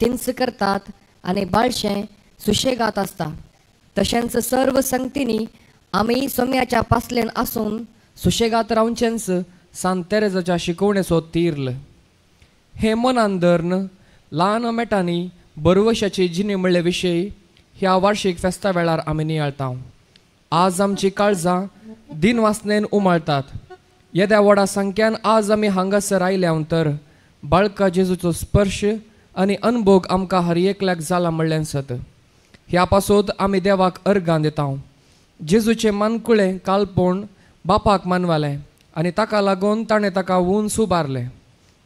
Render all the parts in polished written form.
तींच करतात आनी बाळशें सुशेगात आसता. तशेंच सर्व संगतींनी आमी सोम्याच्या पासलेन आसून सुशेगात रावचेंच सांत तेरेजाच्या शिकवणेचो तीर्ल. हे मनान धरून ल्हान मेटांनी बरवशाची जिणी म्हळ्ळे विशय ह्या वार्षीक फेस्ता वेळार आमी नियाळता. आज आमची काळजां दिनवासनेन उमाळतात. येद्या व्हडा संख्यान आज आमी हांगासर आयल्या तर बाळका जेजूचो स्पर्श आनी अनभोग आमकां हर एकल्याक जाला म्हणल्यान सत. ह्या पासत आमी देवाक अर्गां दिता. जेजूचें मानकुळें कालपोण बापाक मानवालें आनी ताका लागून ताणें ताका उंच उबारलें.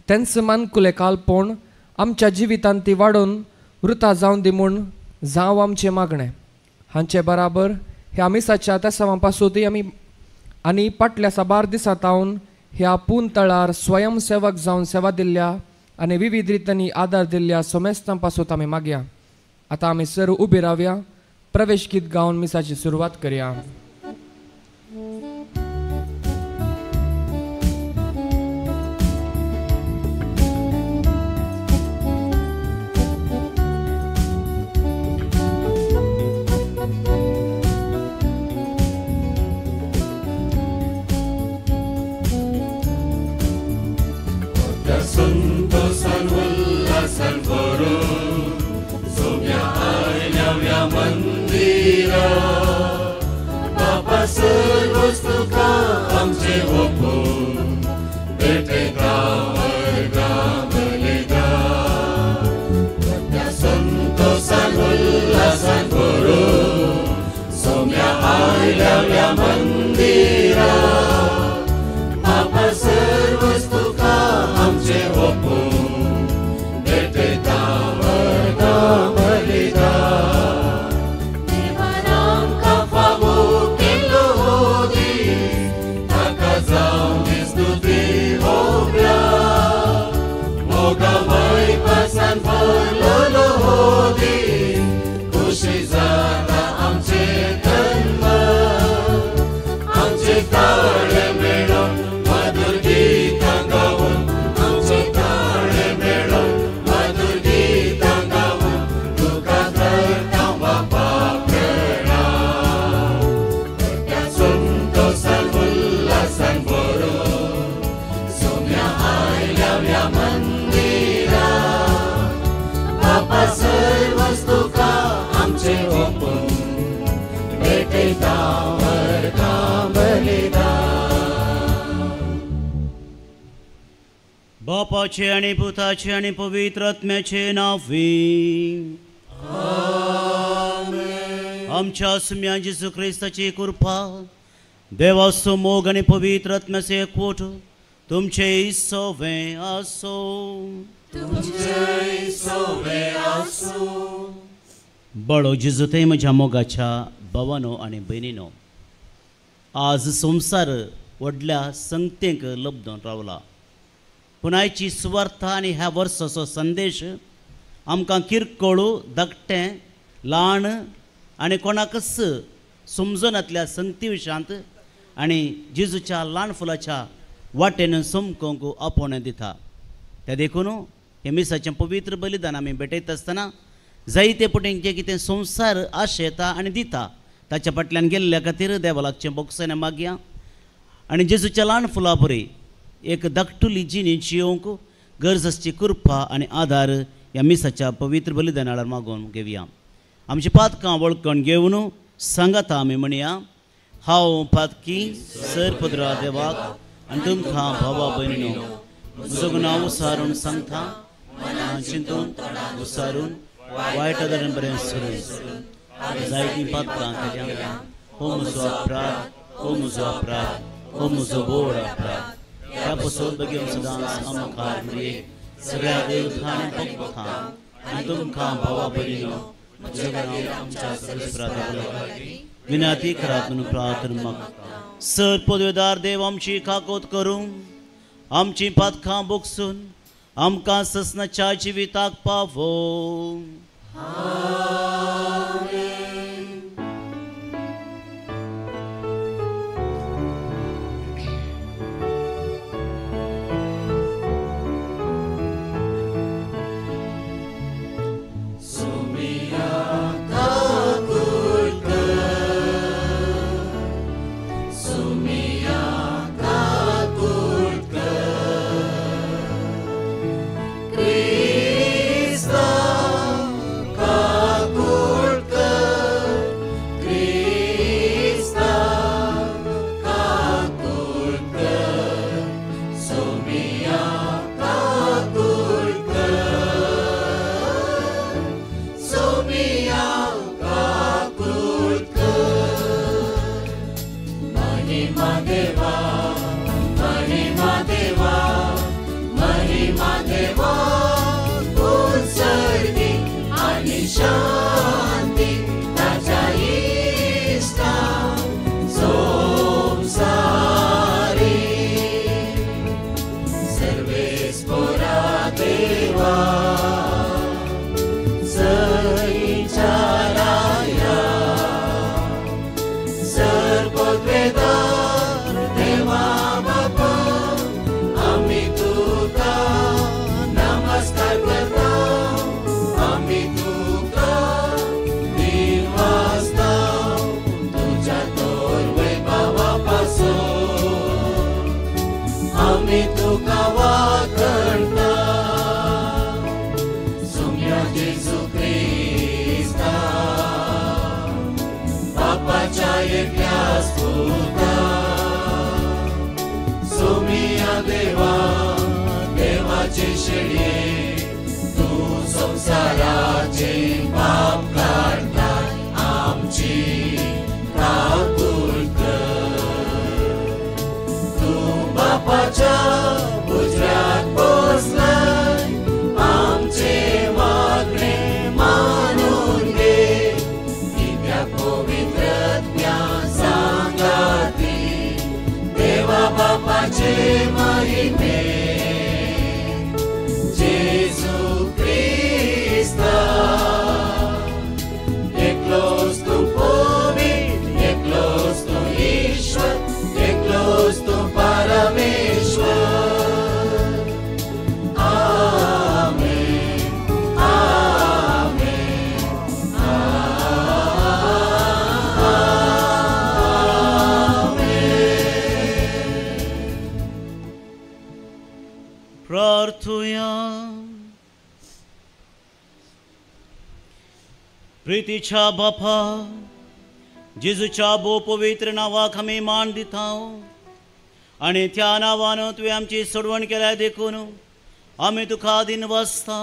तेंच मानकुलें कालपोण आमच्या जिवितांत ती वाडोवन वृता जावन दी म्हूण जावं आमचें मागणें. हांचे बराबर ह्या मिसाच्या तेसांवा पासूतय आमी आनी फाटल्या साबार दिसां तावन ह्या पून तळार स्वयंसेवक जावन सेवा दिल्ल्या आनी विविध रितींनी आदार दिल्ल्या सोमेस्तां पासूत आमी मागया. आतां आमी सर उबी रावया, प्रवेश गीत गावन मिसाची सुरवात करया. संतोषान उल्हासान भरून सोम्या आयल्या मंदिरा बापा सर्वच तुका आमचे ओपून भेटयता वर्गां बलिदा. संतोषान उल्हासान भरून सोम्या आयल्या मंदिरा बापा सर्वच तुका आमचे ओपून भेटयता वर्गां बलिदा. देवान आमकां फावो केल्लो हो दीस ताका जावं दी स्तुती होब्या. मोगा वैपासान भरलेलो हो दीस खुशी जाता आमचें तन मन आमचें ताळे मेळोन मधुर गीतां गावन आमचें ताळे मेळोन मधुर गीतां गावन तुका करता बापा प्रणाम. त्या संतोषान उल्हासान भरून सोम्या आयल्या मंदिरा बापा सर्वच तुका आमचें ओपून भेटयता वर्गां बलिदा. बापाचे आनी पुताचे आनी पवित्र आत्म्याचे नांवी आमच्या सुम्या जेजू क्रिस्ताची कृपा, देवाचो मोग आनी पवित्र आत्म्याचो एकवट तुमचे सवे आसो. तुमचें सवे आसूं. बळो जेजू ते म्हज्या मोगाच्या भावानो आनी भयणीनो, आज संवसार व्हडल्या संगतेक लब्दून रावला. पूण आयची सुवार्थ आनी ह्या वर्साचो संदेश आमकां किरकोळ, धाकटें, ल्हान आनी कोणाकच समजनातल्या संगती विशयांत आनी जेजूच्या ल्हान फुलाच्या वाटेन समकोंक आपोवणें दिता. त्या देखून हें मिसाचें पवित्र बलिदान आमी भेटयता आसतना जायते पटीं जें कितें संवसार आशेता आनी दिता ताच्या फाटल्यान गेल्ल्या खातीर देवा लागचें बोगसणें मागया आनी जेजूच्या ल्हान फुलां बरी एक धाकटुली जिणी जियोवंक गरज आसची कृपा आनी आदार ह्या मिसाच्या पवित्र बलिदानार मागोवन घेवया. आमची पातकां वळखण घेवन सांगाता आमी म्हणया, हांव पातकी सर पदरा देवाक आनी तुमकां भावा भयणीनो म्हजो गुन्यांव उसारून सांगता, मनान चिंतून उसारून वायट आदारान बरें सोडून जायतीं पातकां केल्या. हो म्हजो अपराध, हो म्हजो अपराध, हो म्हजो व्हड अपराध. त्या पसोत बेगीन सदांच आमकां मरियेक सगळ्या देवतां आनी भक्तांक आनी तुमकां भावा भयणीनो म्हज्या खातीर आमच्या सर्वेस्परा विनंती करात म्हणून प्रार्थना मागता. सर पदवेदार देव आमची काकोत करूं, आमची पातकां बोगसून आमकां ससनाच्या जिविताक पावो. पुता सोमिया देवा देवाचे शेळये तूं संवसाराचे पाप काडटा आमची काकुळ कर तूं बापाच्या उजव्याक बसलाय आमचे मागणे मानून घे कित्याक पवित्रत्म्या सांगाती देवा बापाचे महिमे जेजू क्रिस्ता एकलोच तूं पवित्र एकलोच तूं ईश्वर एकलोच तूं परमेश्वर आमेन आमेन आमेन. प्रार्थुया. प्रितीच्या बापा जेजूच्या भोव पवित्र नांवाक आमी मान दिता आनी त्या नांवान तुवें आमची सोडवण केल्या देखून आमी तुका दिनवासता.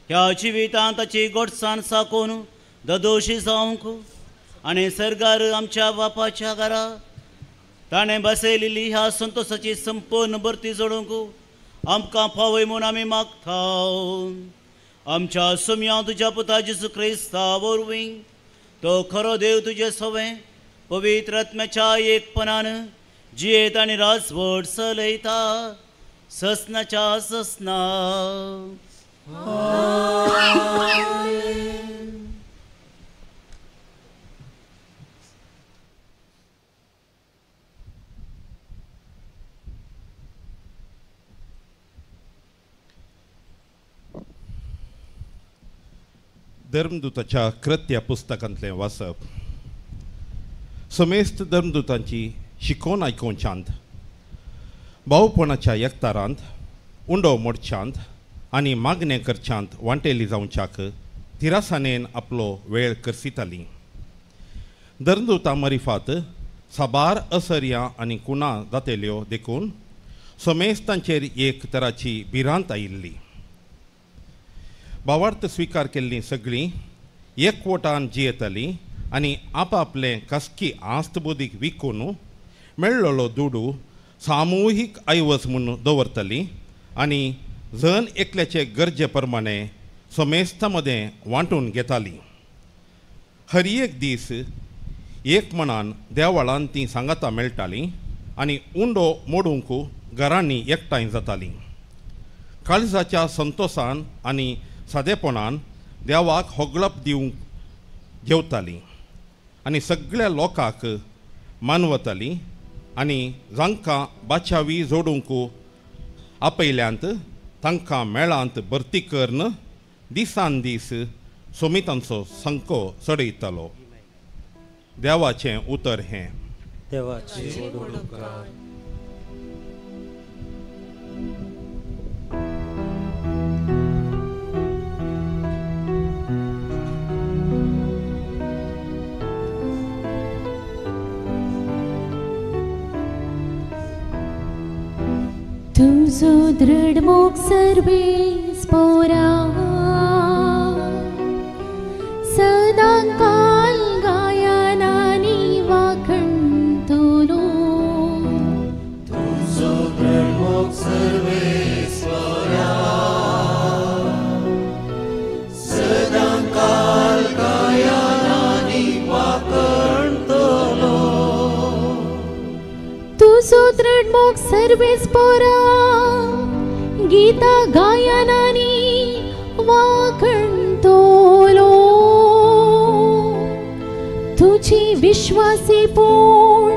ह्या जिवितांत ताची गोडसाण साकून ददोशी जावंक आनी सर्गार आमच्या बापाच्या घरा ताणें बसयलेली ह्या संतोसाची संपूर्ण भरती जोडूंक आमकां फावय म्हूण आमी मागता. आमच्या सोम्या तुज्या पुता जेजू क्रिस्ता वरवीं तो खरो देव तुजे सवें पवित्र आत्म्याच्या एकपणान जियेत आनी राजवट चलयता ससनाच्या ससना. धर्मदूताच्या कृत्य पुस्तकांतलें वाचप. समेस्त धर्मदूतांची शिकोवन आयकोवच्यांत भावपणाच्या एकतारांत उंडो मोडच्यांत आनी मागणें करच्यांत वांटेली जावच्याक तिरासानेन आपलो वेळ करसिताली. धर्मदूता मरिफात साबार असर्यां आनी कुणां जातेल्यो देखून समेस्तांचेर एक तराची भिरांत आयिल्ली. भावार्थ स्विकार केल्लीं सगळीं एकवटान जियेतालीं आनी आपापलें खासगी आस्तबुदीक विकून मेळ्ळलो दुडू सामुहीक ऐवज म्हूण दवरतालीं आनी जण एकल्याचे गरजे प्रमाणे समेस्तां मदें वांटून घेतालीं. हर एक दीस एक मनान देवळान तीं सांगातां मेळटालीं आनी उंडो मोडूंक घरांनी एकठांय जातालीं. काळजाच्या संतोसान आनी सादेपणान देवाक होगळप दिवंक जेवतालीं आनी सगळ्या लोकांक मानवतालीं आनी जांकां बाचावी जोडूंक आपयल्यांत तांकां मेळांत भरती करून दिसान दीस सोमितांचो संको चडयतालो. देवाचें उतर हें. देवाचें. तुझो दृढ मोग सर्वेस पोरा सदा काल गायनानी वाखणतोलो. तुझो दृढ मोग सर्वेस पोरा सदा काल गायनानी वाखणतोलो. तुझो दृढ मोग सर्वेस पोरा गीता गायनानी वाखणतोलो. तुझी विश्वासी पूण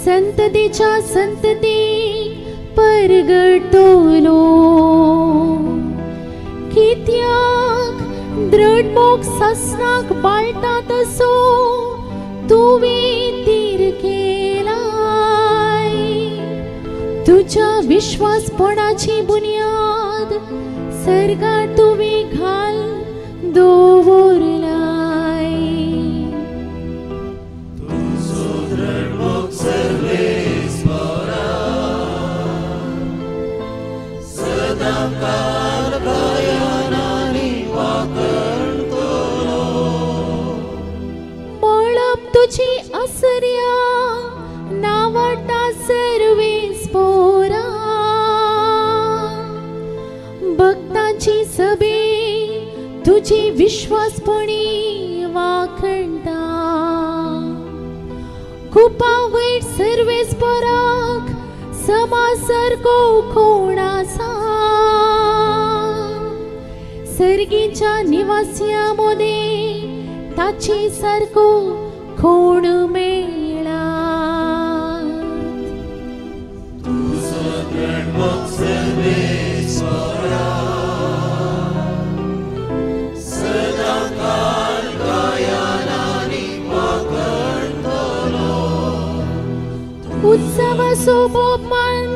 संततीच्या संतती परगटतोलो. कित्याक दृढ मोग ससनाक बाळटा तसो तुवें तीर केलाय. तुझ्या विश्वासपणाची बुन्याद सर्गार तुवें घाल दवरलाय. तुझो दृढ तुजी विश्वासपणी वाखणता. कुपा वयर सर्वेस्पराक समा सारको कोण आसा? सर्गीच्या निवास्या मदें ताचे सारको कोण मेळा? उत्सवाचो भोवमान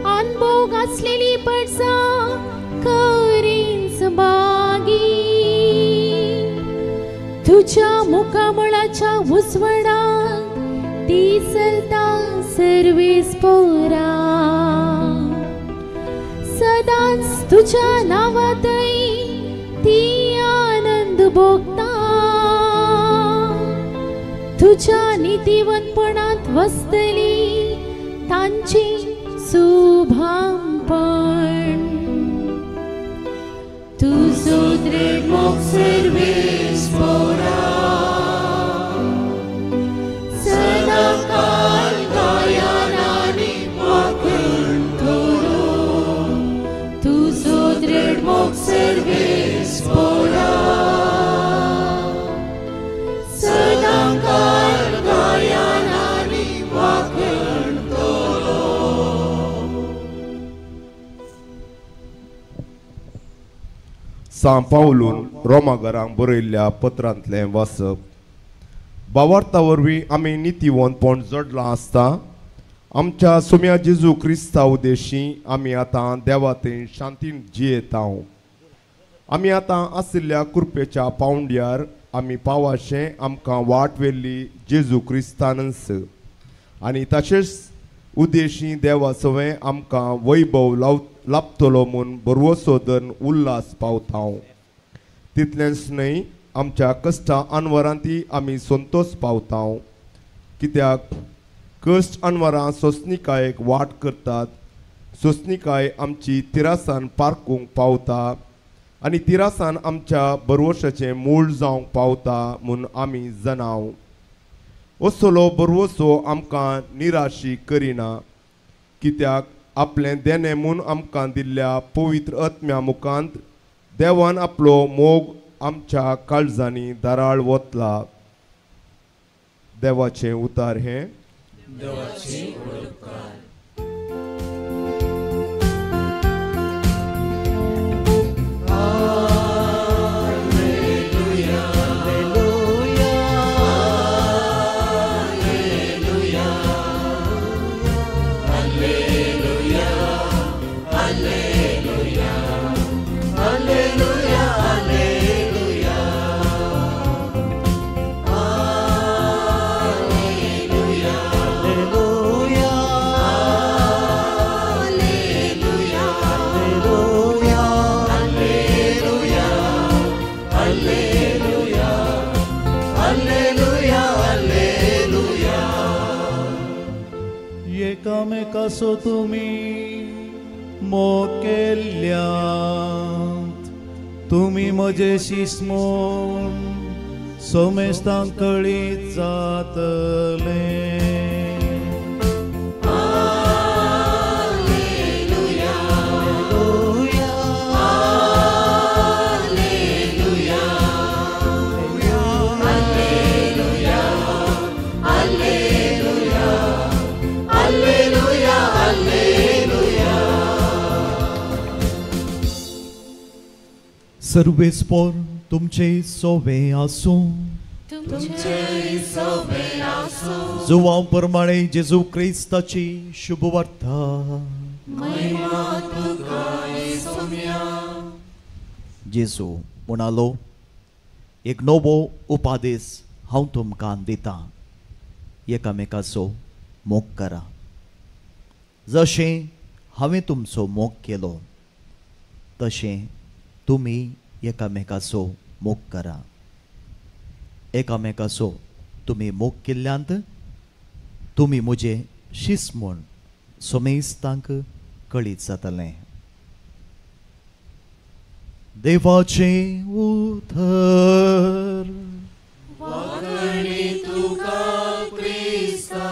अनभोग आसलेली पडसा करींच बागी. तुज्या मुखामळाच्या उजवाडांत ती चलता सर्वेस्पोरा. सदांच तुज्या नांवांतय ती आनंद भोगता. तुज्या नितीवंतपणांत वसतली तांची सुभामपण. तुजो दृढ मोग सर्वेस्पोरा सदाकाल गायनांनी वाखणतलो. तुजो दृढ मोग सर्वेस्पोरा सदाकाल गायनांनी वाखणतलो. सां पावलून रोमाघरांक बरयल्ल्या पत्रांतलें वाचप. भावार्था वरवीं आमी नितीवंतपण जोडलां आसता. आमच्या सोम्या जेजू क्रिस्ता उद्देशी आमी आतां देवा थंय शांतीन जियेता. आमी आतां आशिल्ल्या कृपेच्या पावंड्यार आमी पावाशें आमकां वाट व्हेल्ली जेजू क्रिस्तानच आनी तशेंच उद्देशी देवा सवें आमकां वैभव लाभतलो म्हूण बरवसो धरून उल्हास पावता. तितलेंच न्हय, आमच्या कश्टा अनवरांती आमी संतोश पावता. कित्याक कश्ट अनवरां सोंसणिकायेक वाट करतात. सोंसणिकाय आमची तिरासान पारकूंक पावता आनी तिरासान आमच्या बरवशाचें मूळ जावंक पावता म्हूण आमी जनाव. असलो बरवसो आमकां निराशी करिना, कित्याक आपलें देणें म्हूण आमकां दिल्ल्या पवित्र आत्म्या मुखांत देवान आपलो मोग आमच्या काळजांनी दाराळ वतला. देवाचें उतार हें. एकामेकासो तुमी मोग केल्ल्यात, तुमी म्हजे शीस म्हूण सोमेस्तांक कळीत जातलें. सर्वेस्पोर तुमचे सोवे आसूं. जुवां प्रमाणे जेजू क्रिस्ताची शुभवार्ता. जेजू म्हणालो, एक नवो उपादेश हांव तुमकां दितां, एकामेकाचो मोग करा. जशें हांवें तुमचो मोग केलो तशें तुमी एकामेकाचो मोग करा. एकामेकाचो तुमी मोग केल्ल्यांत तुमी म्हजे शीस म्हूण सोमेस्तांक कळीत जातलें. देवाचें उतर. वागणी तुका क्रिस्ता.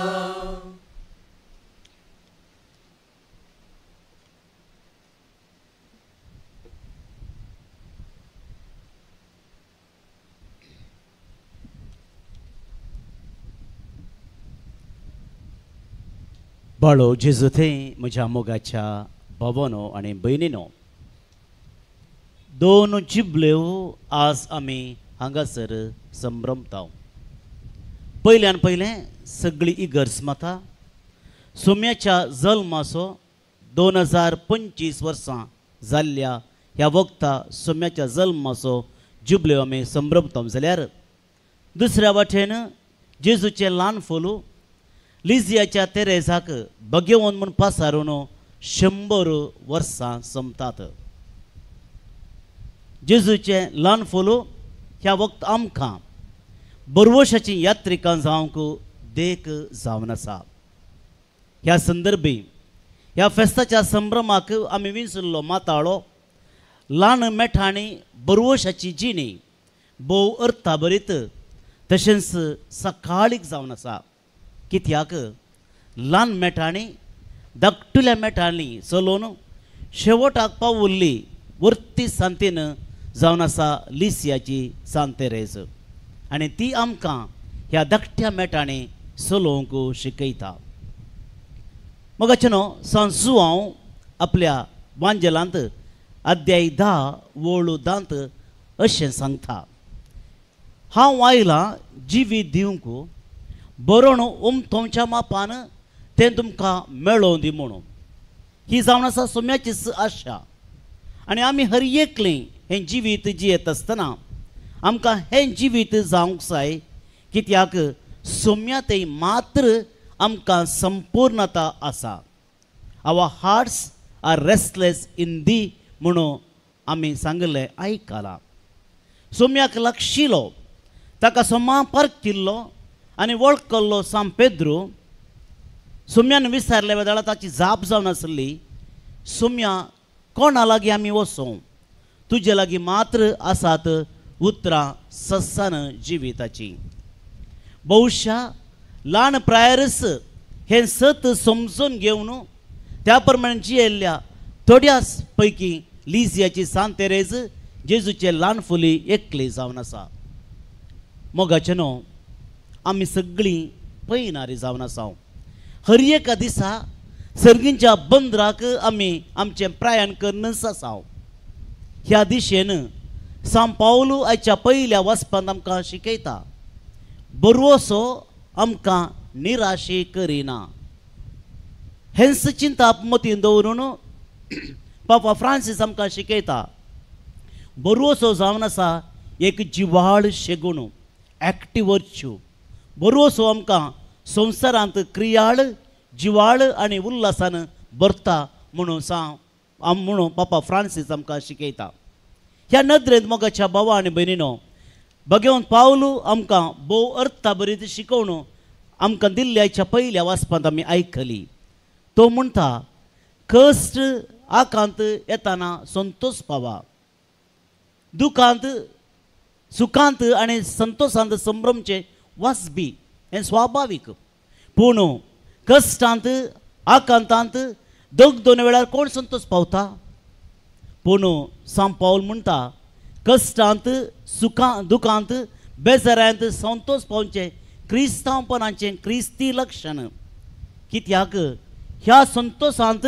बाळो जेजू थंय म्हज्या मोगाच्या भावानो आनी भयणीनो, दोन जिबल्यो आज आमी हांगासर संभ्रमता. पयल्यान पयलें सगळी इगर्ज माता सोम्याच्या जल्माचो 2025 वर्सां जाल्ल्या ह्या वखता सोम्याच्या जल्माचो जुबल्यो आमी संभ्रमता. जाल्यार दुसऱ्या वाटेन जेजूचें ल्हान फोलू लिजियाच्या तेरेजाक बगेवन म्हूण पासारून 100 वर्सां सोंपतात. जेजूचें ल्हान फोलू ह्या वक्त आमकां बरवशाची यात्रिकां जावंक देख जावन आसा. ह्या संदर्भी ह्या फेस्ताच्या संभ्रमाक आमी विंचुल्लो माताळो ल्हान मेठांनी बरवशाची जिणी भोव अर्थाभरीत तशेंच सकाळीक जावन आसा. कित्याक ल्हान मेठांनी धाकटुल्या मेठांनी चलोवन शेवटाक पावुल्ली वर्ती सांतीन जावन आसा लिसियाची सांत तेरेज आनी ती आमकां ह्या धाकट्या मेठांनी चलोवंक शिकयता. मोगाचें न्हू सांत जुआंव आपल्या वांजेलांत अध्याय 10 वळ 10 अशें सांगता, हांव आयलां जिवीत दिवंक बरोवन उमथोवच्या मापान तें तुमकां मेळोवन दी म्हणून. ही जावन आसा सोम्याचीच आशा आनी आमी हर एकलीं हें जिवीत जियेत आसतना आमकां हें जिवीत जावंक जाय. कित्याक सोम्या तें मात्र आमकां संपूर्णता आसा. Our hearts are restless in thee म्हणून आमी सांगिल्लें आयकलां. सोम्याक लागशिलो ताका सोमा परकिल्लो आनी वळखल्लो सांत पेद्रू सोम्यान विचारल्या वेळार ताची जाप जावन आसली, सोम्या कोणा लागीं आमी वचों, तुजे लागीं मात्र आसात उतरां सस्सान जिविताची. बहुशा ल्हान प्रायरस हें सत समजून घेवन त्या प्रमाणे जियेल्ल्या थोड्याच पैकी लिजियाची सांत तेरेज जेजूचे ल्हान फुली एकली जावन आसा. मोगाचें न्हू आमी सगळीं पयनारी जावन आसा. हर एका दिसा सर्गींच्या बंदराक आमी आमचें प्रयाण करनच आसा. ह्या दिशेन सांत पावलू आयच्या पयल्या वाचपांत आमकां शिकयता, बरवसो आमकां निराशे करिना. हेंच चिंताप मतीन दवरून पापा फ्रांसीस आमकां शिकयता, बरवसो जावन आसा एक जिवाळ शेगुण, एक्टिव वर्च्यू. बरवसो आमकां संवसारांत क्रियाळ जिवाळ आनी उल्हासान भरता म्हणून म्हणून पापा फ्रांसीस आमकां शिकयता. ह्या नदरेंत मोगाच्या भावा आनी भयणीनो भगवंत पावलू आमकां भोव अर्थाभरीत शिकोवन आमकां दिल्ल्याच्या पयल्या वाचपांत आमी आयकली. तो म्हणटा, कश्ट आकांत येताना संतोष पावा, दुखांत सुखांत आनी संतोषांत संभ्रमचें वासबी हें स्वाभावीक. पूण कश्टांत आकांतांत दोग दोन वेळार कोण संतोष पावता? पूण सांत पावल म्हणटा, कश्टांत सुखां दुखांत बेजारांत संतोष पावचें क्रिस्तांवपणाचें क्रिस्ती लक्षण. कित्याक ह्या संतोषांत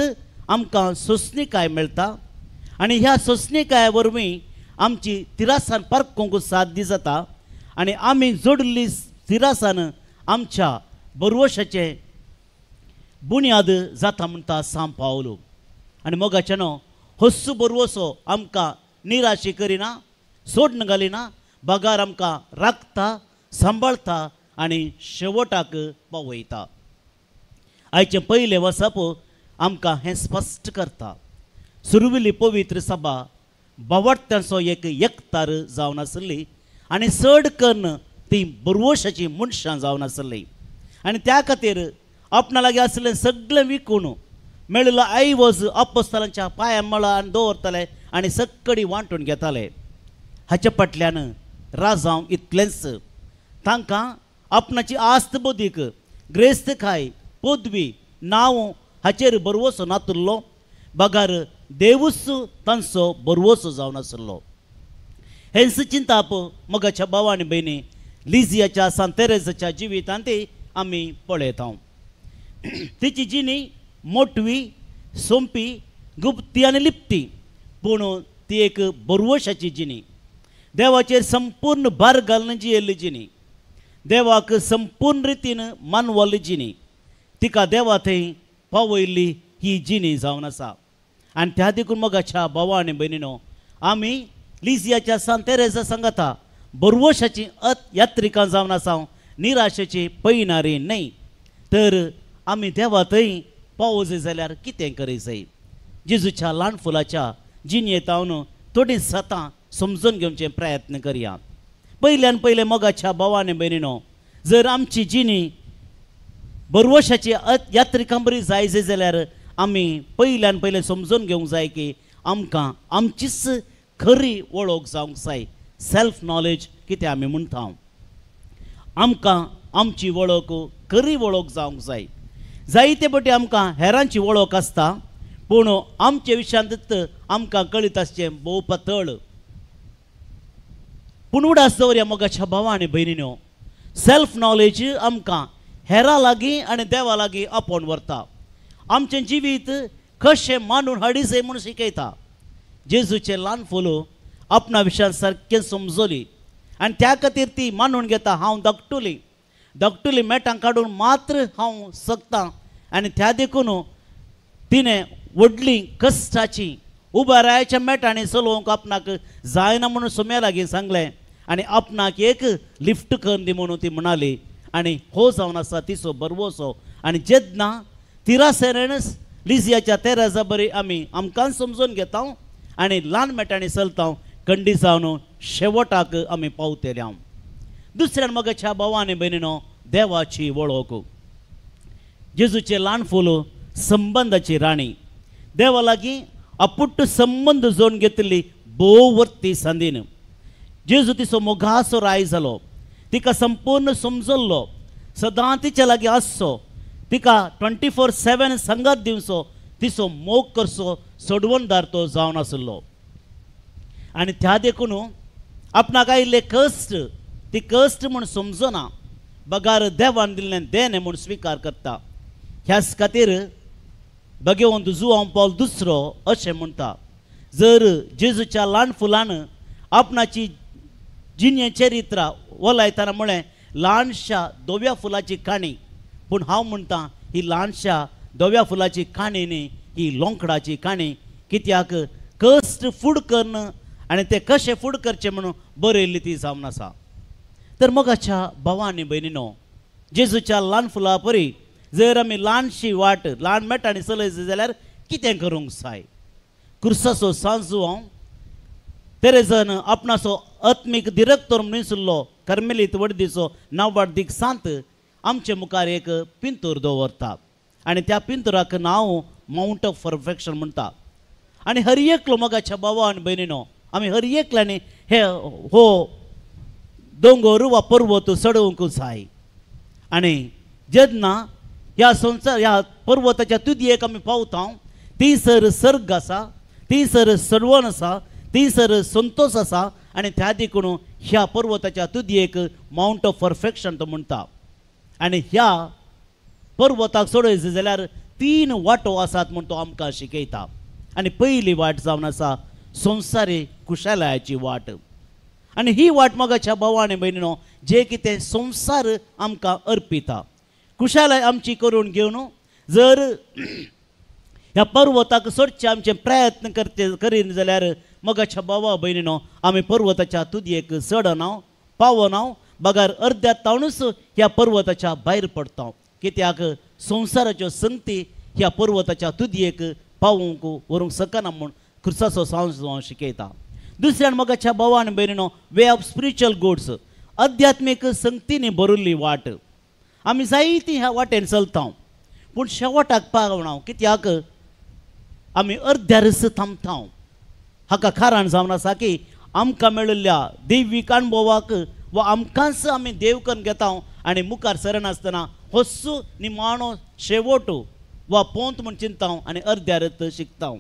आमकां सोंसणीकाय मेळटा आनी ह्या सोंसणीकाय वरवीं आमची तिरासान पारखूंक साध्य जाता आनी आमी जोडिल्ली तिरासान आमच्या बरवशाचें बुन्याद जाता म्हणटा सांत पावलू. आनी मोगाचें न्हू हस्सू बरवसो आमकां निराशी करिना, सोडून घालिना, बगार आमकां राखता, सांबाळता आनी शेवटाक पावयता. आयचें पयलें वसप आमकां हें स्पश्ट करता. सुरविल्ली पवित्र सभा बावडत्यांचो एक एकतार जावन आसली आनी चड करून ती बरवशाची मनशां जावन आसली आनी त्या खातीर आपणा लागीं आसलें सगळें विकून मेळिल्लो ऐवज अपोस्तलांच्या पांया मळा आनी दवरताले आनी सक्कडी वांटून घेताले. हाचे फाटल्यान राजांव इतलेंच, तांकां आपणाची आस्त बोदीक ग्रेस्तकाय पदवी नांव हाचेर बरवसो नातुल्लो, बगर देवूच तांचो बरवसो जावन आसलो. हेंच चिंताप मोगाच्या भावा आनी भयणी लिजियाच्या सांत तेरेजाच्या जिवितांत ती आमी पळयता. तिची जिणी मोटवी सोंपी गुप्ती आनी लिपती, पूण ती एक बरवशाची जिणी, देवाचेर संपूर्ण भार घालून जियेल्ली जिणी, देवाक संपूर्ण रितीन मानवल्ली जिणी, तिका देवा थंय पावयल्ली ही जिणी जावन आसा. आनी त्या देखून मोगाच्या भावा आनी भयणीनो आमी लिजियाच्या सांत तेरेजा सांगता बरवशाची यात्रिकां जावन आसा, निराशेची पयणारी न्हय. तर आमी देवा थंय पावोवचे जाल्यार कितें करीत? जेजूच्या ल्हान फुलाच्या जिणेंत हांव थोडीं सतां समजून घेवचे प्रयत्न करया. पयल्यान पयलें मोगाच्या भावा आनी भयणीनो जर आमची जिणी बरवशाची यात्रिकां बरी जाय जाल्यार आमी पयल्यान पयलें समजून घेवंक जाय की आमकां आमचीच खरी वळख जावंक जाय. सेल्फ नॉलेज कितें आमी म्हणटा, आमकां आमची वळख खरी वळख जावंक जाय. जायते पटी आमकां हेरांची वळख आसता, पूण आमचे विशयांत आमकां कळीत आसचें भोव पातळ. पूण उडास दवरया मोगाच्या भावा आनी भयणीनो, सेल्फ नॉलेज आमकां हेरां लागीं आनी देवा लागीं आपोवन व्हरता. आमचें जिवीत कशें मांडून हाडीचें म्हूण शिकयता. जेजूचें ल्हान फुल आपणा विशयान सारकें समजली आनी त्या खातीर ती मानून घेता, हांव धाकटुली धाकटुली मेटां काडून मात्र हांव शकतां. आनी त्या देखून तिणें व्हडली कश्टाची उबा रायाच्या मेटांनी चलोवंक आपणाक जायना म्हणून सोम्या लागीं सांगलें आनी आपणाक एक लिफ्ट करून दी म्हणून ती म्हणाली. आनी हो जावन आसा तिचो बरवसो. आनी जेन्ना तिरासेरेनच लिजियाच्या तेरेजा बरी आमी आमकां समजून घेता आनी ल्हान मेटांनी चलता, कंडी जावन शेवटाक आमी पावतले. दुसऱ्यान मोगाच्या भावा आनी भयणीनो देवाची वळख. जेजूचें ल्हान फूल संबंदाची राणी, देवा लागीं अपुट्ट संबंद जोडून घेतिल्ली भोव वर्ती संदीन. जेजू तिचो मोगाचो राय जालो, तिका संपूर्ण समजल्लो, सदां तिच्या लागीं आसचो, तिका 24/7 संगात दिवचो, तिचो मोग करचो सोडवणदार तो जावन आसलो. आनी त्या देखून आपणाक आयिल्ले कश्ट ती कश्ट म्हूण समजना, बगार देवान दिल्लें देणें म्हूण स्विकार करता. ह्याच खातीर भगवंत जुआंव पावल दुसरो अशें म्हणटा, जर जेजूच्या ल्हान फुलान आपणाची जिणे चरित्रा वलायतना म्हळें ल्हानशा धव्या फुलाची काणी, पूण हांव म्हणटा ही ल्हानशा धव्या फुलाची काणी न्ही, ही लोंकडाची काणी. कित्याक कश्ट फूड करून आनी ते कशें फूड करचें म्हणून बरयल्ली ती जावन आसा. तर मोगाच्या भावा आनी भयणीनो जेजूच्या ल्हान फुला परी जर आमी ल्हानशी वाट ल्हान मेटांनी चलयची जाल्यार कितें करूंक जाय? कुर्साचो सांजू हांव तेरेजान आपणाचो आत्मीक दिरक्तर म्हणिसलो कर्मेलीत वडदीचो नांवाडदीक सांत आमचे मुखार एक पिंतूर दवरता आनी त्या पिंतुराक नांव मावंट ऑफ परफेक्शन म्हणटा. आनी हर एकलो मोगाच्या भावा आनी भयणीनो आमी हर एकल्यांनी हे हो दोंगर वा पर्वत चडोवंक जाय. आनी जेन्ना ह्या संवसार ह्या पर्वताच्या तुदयेक आमी पावता, थंयसर सर्ग आसा, थंयसर सडवण आसा, थंयसर संतोश आसा. आनी त्या देखून ह्या पर्वताच्या तुदयेक मावंट ऑफ परफेक्शन तो म्हणटा. आनी ह्या पर्वताक चडयचें जाल्यार 3 वाटो आसात म्हूण तो आमकां शिकयता. आनी पयली वाट जावन आसा संवसारी कुशलायाची वाट. आनी ही वाट मोगाच्या भावा आनी भयणीनो जे कितें संवसार आमकां अर्पिता कुशालाय आमची करून घेवन जर ह्या पर्वताक सोडचे आमचे प्रयत्न करते करीन जाल्यार मोगाच्या भावा भयणीनो आमी पर्वताच्या तुदयेक चडना पावना, बगर अर्द्या तावणूच ह्या पर्वताच्या भायर पडटा. कित्याक संवसाराच्यो संगती ह्या पर्वताच्या तुदयेक पावोवंक व्हरूंक शकना म्हूण क्रिस्ताचो सांज हांव शिकयता. दुसऱ्यान मोगाच्या भावा आनी भयणीनो वे ऑफ स्पिरिच्युअल गुड्स अध्यात्मीक संगतींनी भरिल्ली वाट. आमी जायती ह्या वाटेन चलता पूण शेवटाक पावना, कित्याक आमी अर्द्यारच थांबता. हाका कारण जावन आसा की आमकां मेळिल्ल्या दैवीक अणभवाक वा आमकांच आमी देव करून घेता आनी मुखार सरनासतना होच निमाणो शेवट वा पोंत म्हूण चिंता आनी अर्द्यारत शिकता.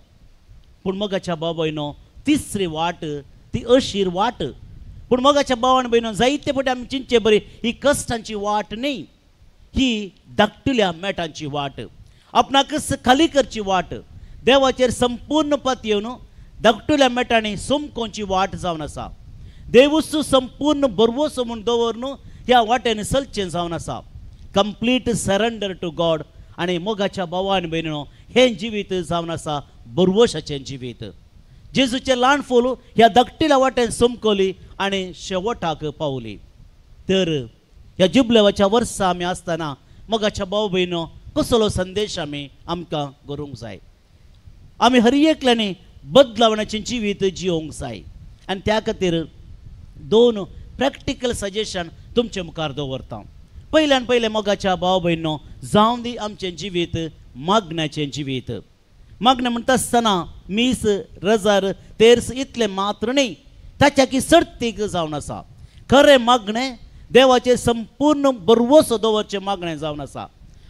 पूण मोगाच्या भाव भयणो तिसरी वाट ती अशीर वाट. पूण मोगाच्या भावान भयणो जायते फावटी आमी चिंतचे बरी ही कश्टांची वाट न्ही, ही धाकटुल्या मेटांची वाट, आपणाकच खाली करची वाट, देवाचेर संपूर्ण पत येवन धाकटुल्या मेटांनी सोमकोंची वाट जावन आसा. देवूच संपूर्ण बरवसो म्हूण दवरून ह्या वाटेन चलचें जावन आसा. कंप्लीट सरेंडर टू गॉड आनी मोगाच्या भावान भयणो हें जिवीत जावन आसा बरवशाचें जिवीत. जेजूचें ल्हान फूल ह्या धाकटिल्या वाटेन सोमकली आनी शेवटाक पावली. तर ह्या जुबलेवाच्या वर्सा आमी आसतना मोगाच्या भाव भयणो कसलो संदेश आमी आमकां करूंक जाय. आमी हर एकल्यांनी बदलावण्याचें जिवीत जिवंक जाय आनी त्या खातीर दोन प्रॅक्टिकल सजेशन तुमचे मुखार दवरता. पयल्यान पयलें मोगाच्या भाव भयणो जावं दी आमचें जिवीत मागण्याचें जिवीत. मागणें म्हणटा आसतना मीस रजार तेर्स इतलें मात्र न्ही, ताच्या की सर्तीक जावन आसा. खरें मागणें देवाचेर संपूर्ण बरवसो दवरचें मागणें जावन आसा.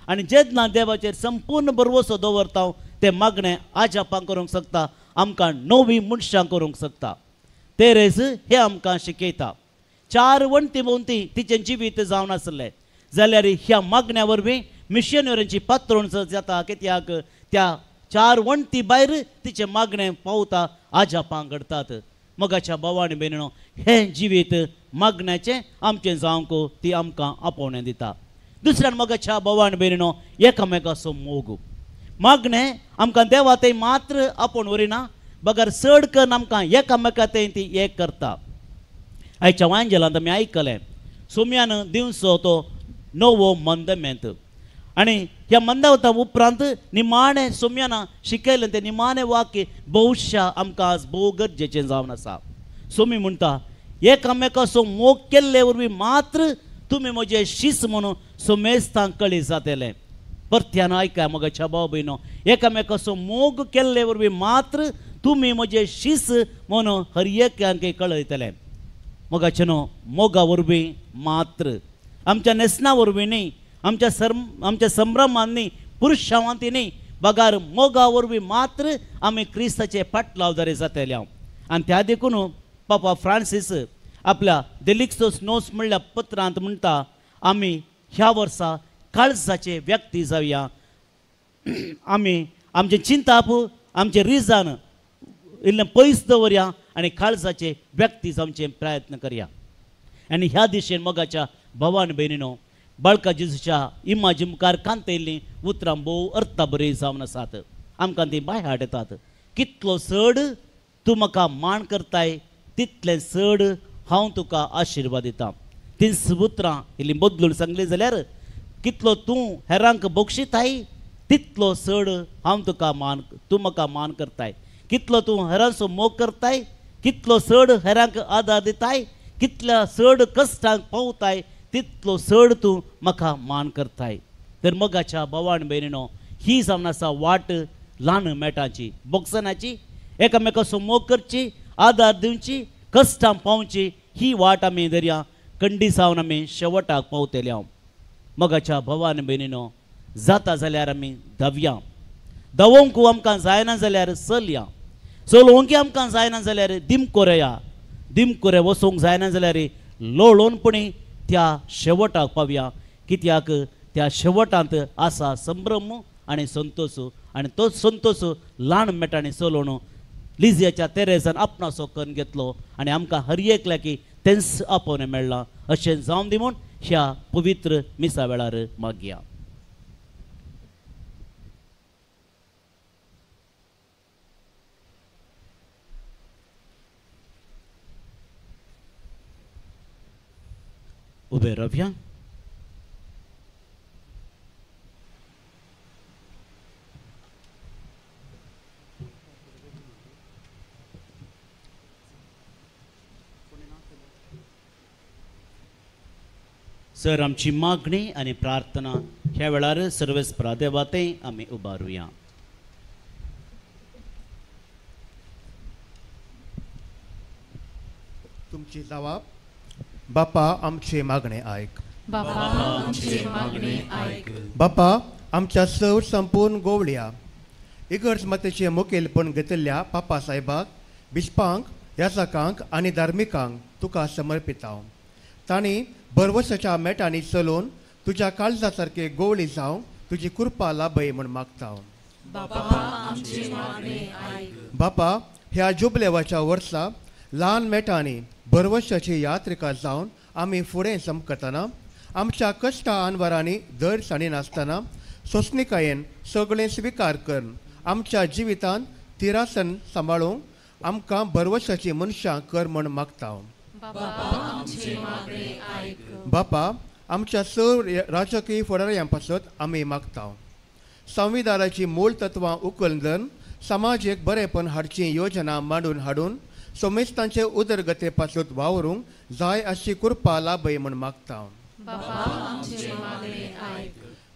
आनी जेन्ना देवाचेर संपूर्ण बरवसो दवरता तें मागणें आजापां करूंक शकता, आमकां नवी मनशां करूंक शकता. तेरेज हें आमकां शिकयता. चार वण्टी भोंवती तिचें जिवीत जावन आसलें जाल्यार ह्या मागण्या वरवीं मिशनरींची पात्रोण जाता. कित्याक त्या चार वण्टी भायर तिचें मागणें पावता, आजापां घडटात. मोगाच्या भावा आनी भयणीनो हें जिवीत मागण्याचें आमचें जावंक ती आमकां आपोवणें दिता. दुसऱ्यान मोगाच्या भावा आनी भयणीनो एकामेकाचो मोग. मागणें आमकां देवा थंय मात्र आपोवन व्हरिना, बगर चड करून आमकां एकामेका थंय ती एक करता. आयच्या वांजेलांत आमी आयकलें सोम्यान दिवचो तो नवो मंदमेंत आनी ह्या मंदावता उपरांत निमाणें सोम्यान शिकयलें तें निमाणें वाक्य बहुशा आमकां आज भोव गरजेचें जावन आसा. सोमी म्हणटा एकामेकाचो मोग केल्ले वरवीं मात्र तुमी म्हजे शीस म्हणून सोमेस्तांक कळी जातलें. परत्यान आयकाय मोगाच्या भाव भयणो एकामेकाचो मोग केल्ले वरवीं मात्र तुमी म्हजे शीस म्हणून हर एकल्यांक कळयतलें. मोगाचे न्हू मोगा वरवीं मात्र, आमच्या न्हेसणा वरवीं न्ही, आमच्या संभ्रमान न्ही, पुरुशावांती न्ही, बगार मोगा वरवीं मात्र आमी क्रिस्ताचे पाटलावदारी जातले. आनी त्या देखून पापा फ्रांसीस आपल्या देलिक्सोस नोस म्हणल्या पत्रांत म्हणटा आमी ह्या वर्सा काळजाचे व्यक्ती जावया. आमी आमचें चिंताप आमचें रिजान इल्लें पयस दवरया आनी काळजाचे व्यक्ती जावचे प्रयत्न करया. आनी ह्या दिशेन मोगाच्या भावान भयणीनो बाळका जेजूच्या इमाजी मुखार कांतयल्लीं उतरां भोव अर्था बरी जावन आसात. आमकां तीं बाय हाड येतात. कितलो चड तूं म्हाका मान करताय तितलें चड हांव तुका आशिर्वाद दितां. तींच उतरां इल्लीं बदलून सांगलीं जाल्यार कितलो तूं हेरांक बक्षिताय तितलो चड हांव तुका मान तूं म्हाका मान करताय. कितलो तूं हेरांचो मोग करताय, कितलो चड हेरांक आदार दिताय, कितल्या चड कश्टांक पावताय तितलो चड तूं म्हाका मान करताय. तर मोगाच्या भावान भयणीनो ही जावन आसा वाट ल्हान मेटांची बोक्सनाची, एकामेकाचो मोग करची, आदार दिवची, कश्टां पावची ही वाट आमी दर्या कंडी जावन आमी शेवटाक पावतले. हांव मोगाच्या भावान भयणीनो जाता जाल्यार आमी धांवया, धांवोंक आमकां जायना जाल्यार चलया, चलोवंक आमकां जायना जाल्यार दिमकोरया, दिमकोरे वचूंक जायना जाल्यार लोळोनपणी त्या शेवटाक पावया. कित्याक त्या शेवटांत आसा संभ्रम आनी संतोष आनी तो संतोष ल्हान मेटांनी चलोवन लिजियाच्या तेरेजान आपणाचो करून घेतलो आनी आमकां हर एकल्याक तेंच आपोवणें मेळ्ळां. अशें जावन दी म्हूण ह्या पवित्र मिसा वेळार मागया. उबे रावया. सर आमची मागणी आनी प्रार्थना ह्या वेळार सर्वेस प्रादेवाते आमी उबारुया. आमची जवाब. बापा आमचे मागणे आयक. बापा आमचे मागणे आयक. बापा आमच्या सव संपूर्ण गोवळ्या इगर्ज मातेचें मुखेलपण घेतिल्ल्या पापा साहेबाक, बिस्पांक, याचकांक आनी धार्मिकांक तुका समर्पितांव. तांणी बरवसाच्या मेटांनी चलोवन तुज्या काळजा सारके गोवळी जावंक तुजी कृपा लाभय म्हूण मागता. बापा ह्या जुबलेवाच्या वर्सा ल्हान मेटांनी बरवशाची यात्रिका जावन आमी फुडें चमकतना आमच्या कश्टा आनवरांनी धर साणिनासतना सोंसणिकायेन सगळें स्विकार करून आमच्या जिवितांत तिरासन सांबाळूंक आमकां बरवशाची मनशां कर म्हूण मागता. बापा आमच्या सर्व राजकीय फुडाऱ्यां पासत आमी मागता. संविधानाची मूळ तत्वां उखलून धरून समाजीक बरेपण हाडची योजना मांडून हाडून सोमेस्तांचे उदरगते पासत वावरूंक जाय अशी कृपा लाभय म्हूण मागता.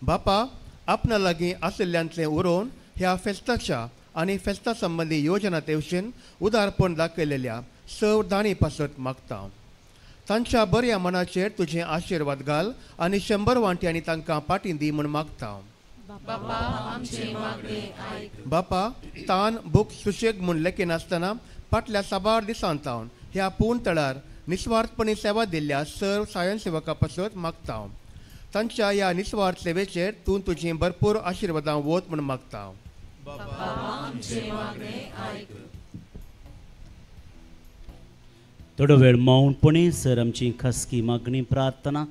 बापा आपणा लागीं आशिल्ल्यांतलें उरोवन ह्या फेस्ताच्या आनी फेस्ता संबंदी योजना तेवशीन उदारपण दाखयलेल्या सर्व दाणी पासत मागता. तांच्या बऱ्या मनाचेर तुजे आशिर्वाद घाल आनी 100 वांट्यांनी तांकां पाटी दी म्हूण मागता. बापा तान भूक सुशेग म्हूण लेखिनासतना फाटल्या साबार दिसांत सावन ह्या पूर्ण तळार निस्वार्थपणी सेवा दिल्ल्या सर्व स्वयंसेवकां पासत मागता. तांच्या ह्या निस्वार्थ सेवेचेर तूं तुजी भरपूर आशिर्वादां वत म्हूण मागता. थोडो वेळ मौनपणी सर आमची खासगी मागणी प्रार्थना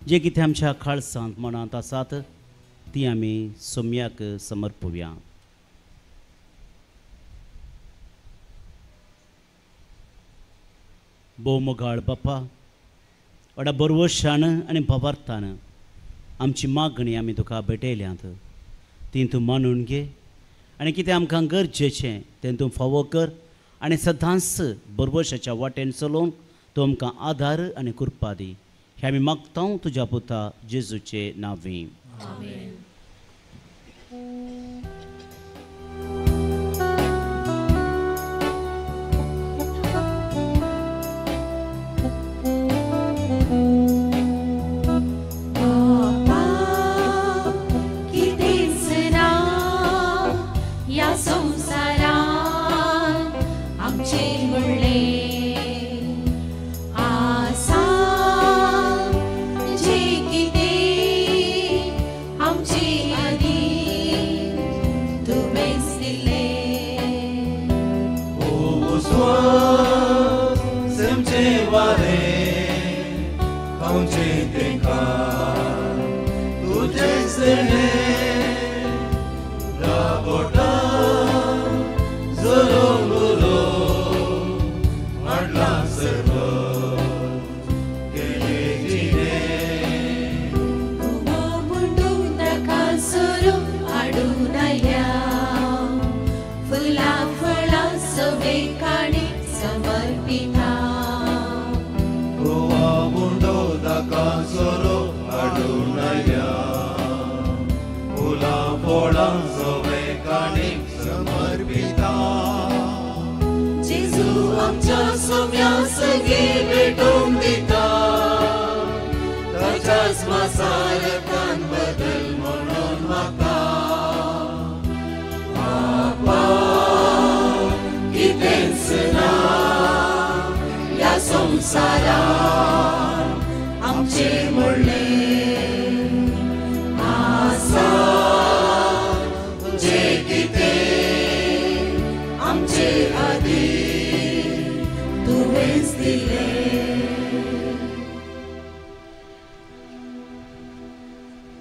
जे कितें आमच्या खाळसांत मनांत आसात ती आमी सोम्याक समर्पुया. भोव मोगाळ बापा, व्हडा बरवशान आनी भावार्थान आमची मागणी आमी तुका भेटयल्यांत ती तूं मानून घे आनी कितें आमकां गरजेचें तें तूं फावो कर आनी सदांच बरवशाच्या वाटेन चलोवंक तूं आमकां आदार आनी कृपा दी. हें आमी मागता तुज्या पुता जेजूचे नांवी.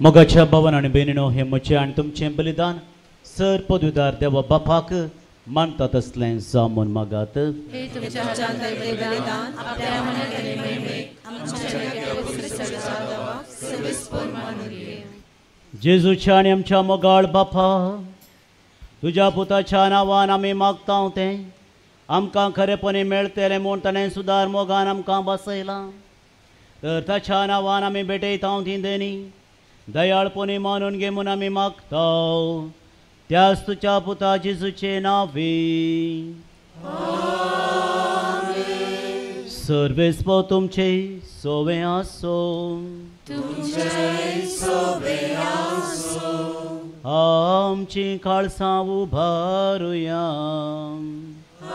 मोगाच्या भवन आनी भयणीनो, हें म्हजें आनी तुमचें बलिदान सर पदवीदार देवा बापाक मानता तसलें जावं म्हूण मागात. जेजूच्या आनी आमच्या मोगाळ बापा, तुज्या पुताच्या नांवान आमी मागता तें आमकां खरेपणी मेळटलें म्हूण ताणें सुदार मोगान आमकां बसयलां. तर ताच्या नांवान आमी भेटयता ती देणी दयाळपणी मानून घे म्हूण आमी मागता त्याच तुज्या पुता जेजूचे नांवी. सर्वेस्पो तुमचे सोवे आसो, तुमचे सोवे आसो। आमची काळसां उबारुया,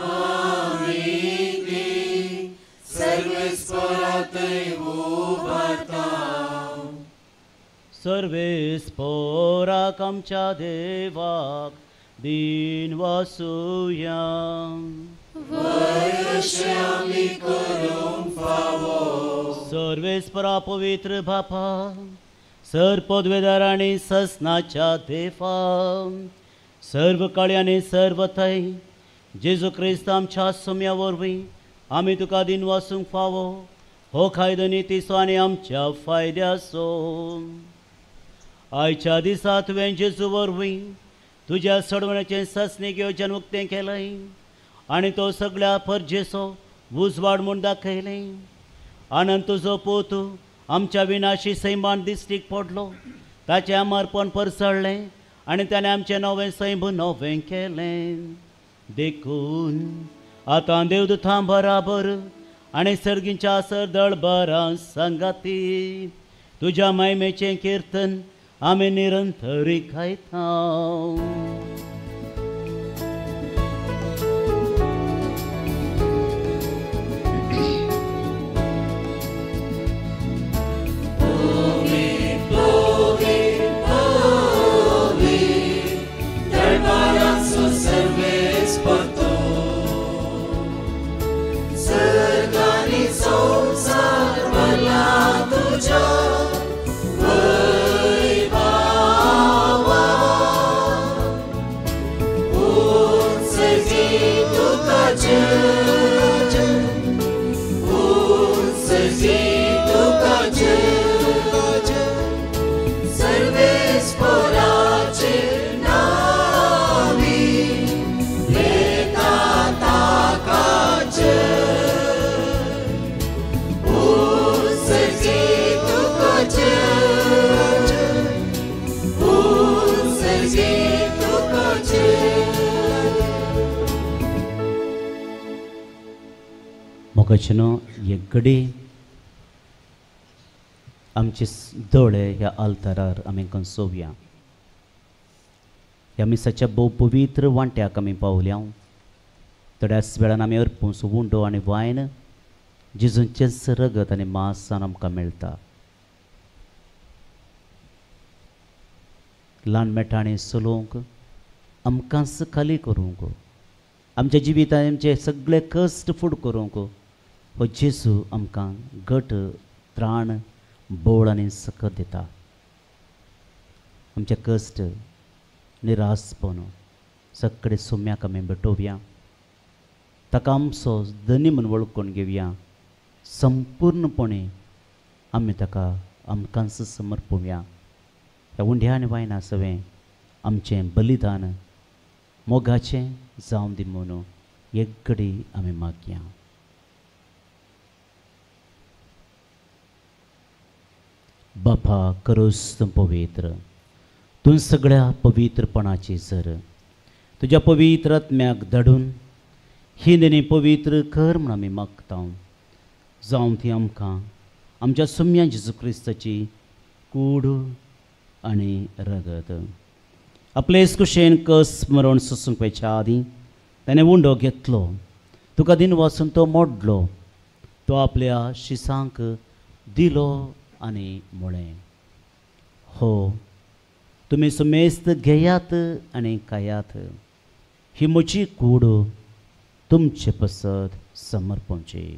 आमी ती सर्वेस्परातय उबारता। सर्वेस्पराक आमच्या देवाक दिन वासुया, वयशे आमी करूंक फावो। सर्वेस्परा पवित्र बापा, सर पदवेदार आनी ससनाच्या देवा, सर्व काळी आनी सर्व थंय जेजू क्रिस्त आमच्या सोम्या वरवीं आमी तुका दिन वासूंक फावो। हो कायदो नितीचो आनी आमच्या फायद्याचो। आयच्या दिसा तुवें जेजू वरवीं तुज्या सडवण्याचें ससनीक योजन उक्तें केलें आनी तो सगळ्या परजेचो उजवाड म्हूण दाखयलें। आनंद तुजो पूत आमच्या विनाशी सैमान दिश्टीक पडलो, ताचें अमरपण परसळ्ळें आनी ताणें आमचें नवें सैम नवें केलें। देखून आतां देवदूतां बराबर आनी सर्गींच्या सरदळबरां सांगाती तुज्या महिमेचें किर्तन आमी निरंतरी गायता। मोगाचेनो एक घडी आमचे दोळे ह्या आल्तारार आमी कंसोवया। ह्या मिसाच्या भोव पवित्र वांट्याक आमी पावल्या। थोड्याच वेळान आमी अर्पून उंडो आनी वायन जेजूचेंच रगत आनी मांसान आमकां मेळटा। ल्हान मेटांनी चलोवंक आमकांच खाली करूंक, आमच्या जिवितांत आमचे सगळे कश्ट फूड करूंक हो जेजू आमकां घट त्राण बोळ आनी सकत दिता। आमचे कश्ट निराशपण सगळे सोम्याक आमी भेटोवया, ताका आमचो धनी म्हूण वळखून घेवया। संपूर्णपणे आमी ताका आमकांच समर्पुया। ह्या उंड्या आनी वायना सवें आमचें बलिदान मोगाचें जावं दी म्हणून एक घडी आमी मागया। बापा करोस तूं पवित्र, तूं सगळ्या पवित्रपणाची सर तुज्या पवित्र आत्म्याक धाडून ही देणी पवित्र कर म्हूण आमी मागता। जावं ती आमकां आमच्या सुम्या जेजू क्रिस्ताची कूड आनी रगत। आपले कुशेन कस मरण सोसूंक वयच्या आदीं ताणें उंडो घेतलो, तुका दिन वाचून तो मोडलो, तो आपल्या शिसांक दिलो आनी म्हळें, हो तुमी सुमेस्त घेयात आनी खायात, ही म्हजी कूड तुमचे पसत समर्पणची।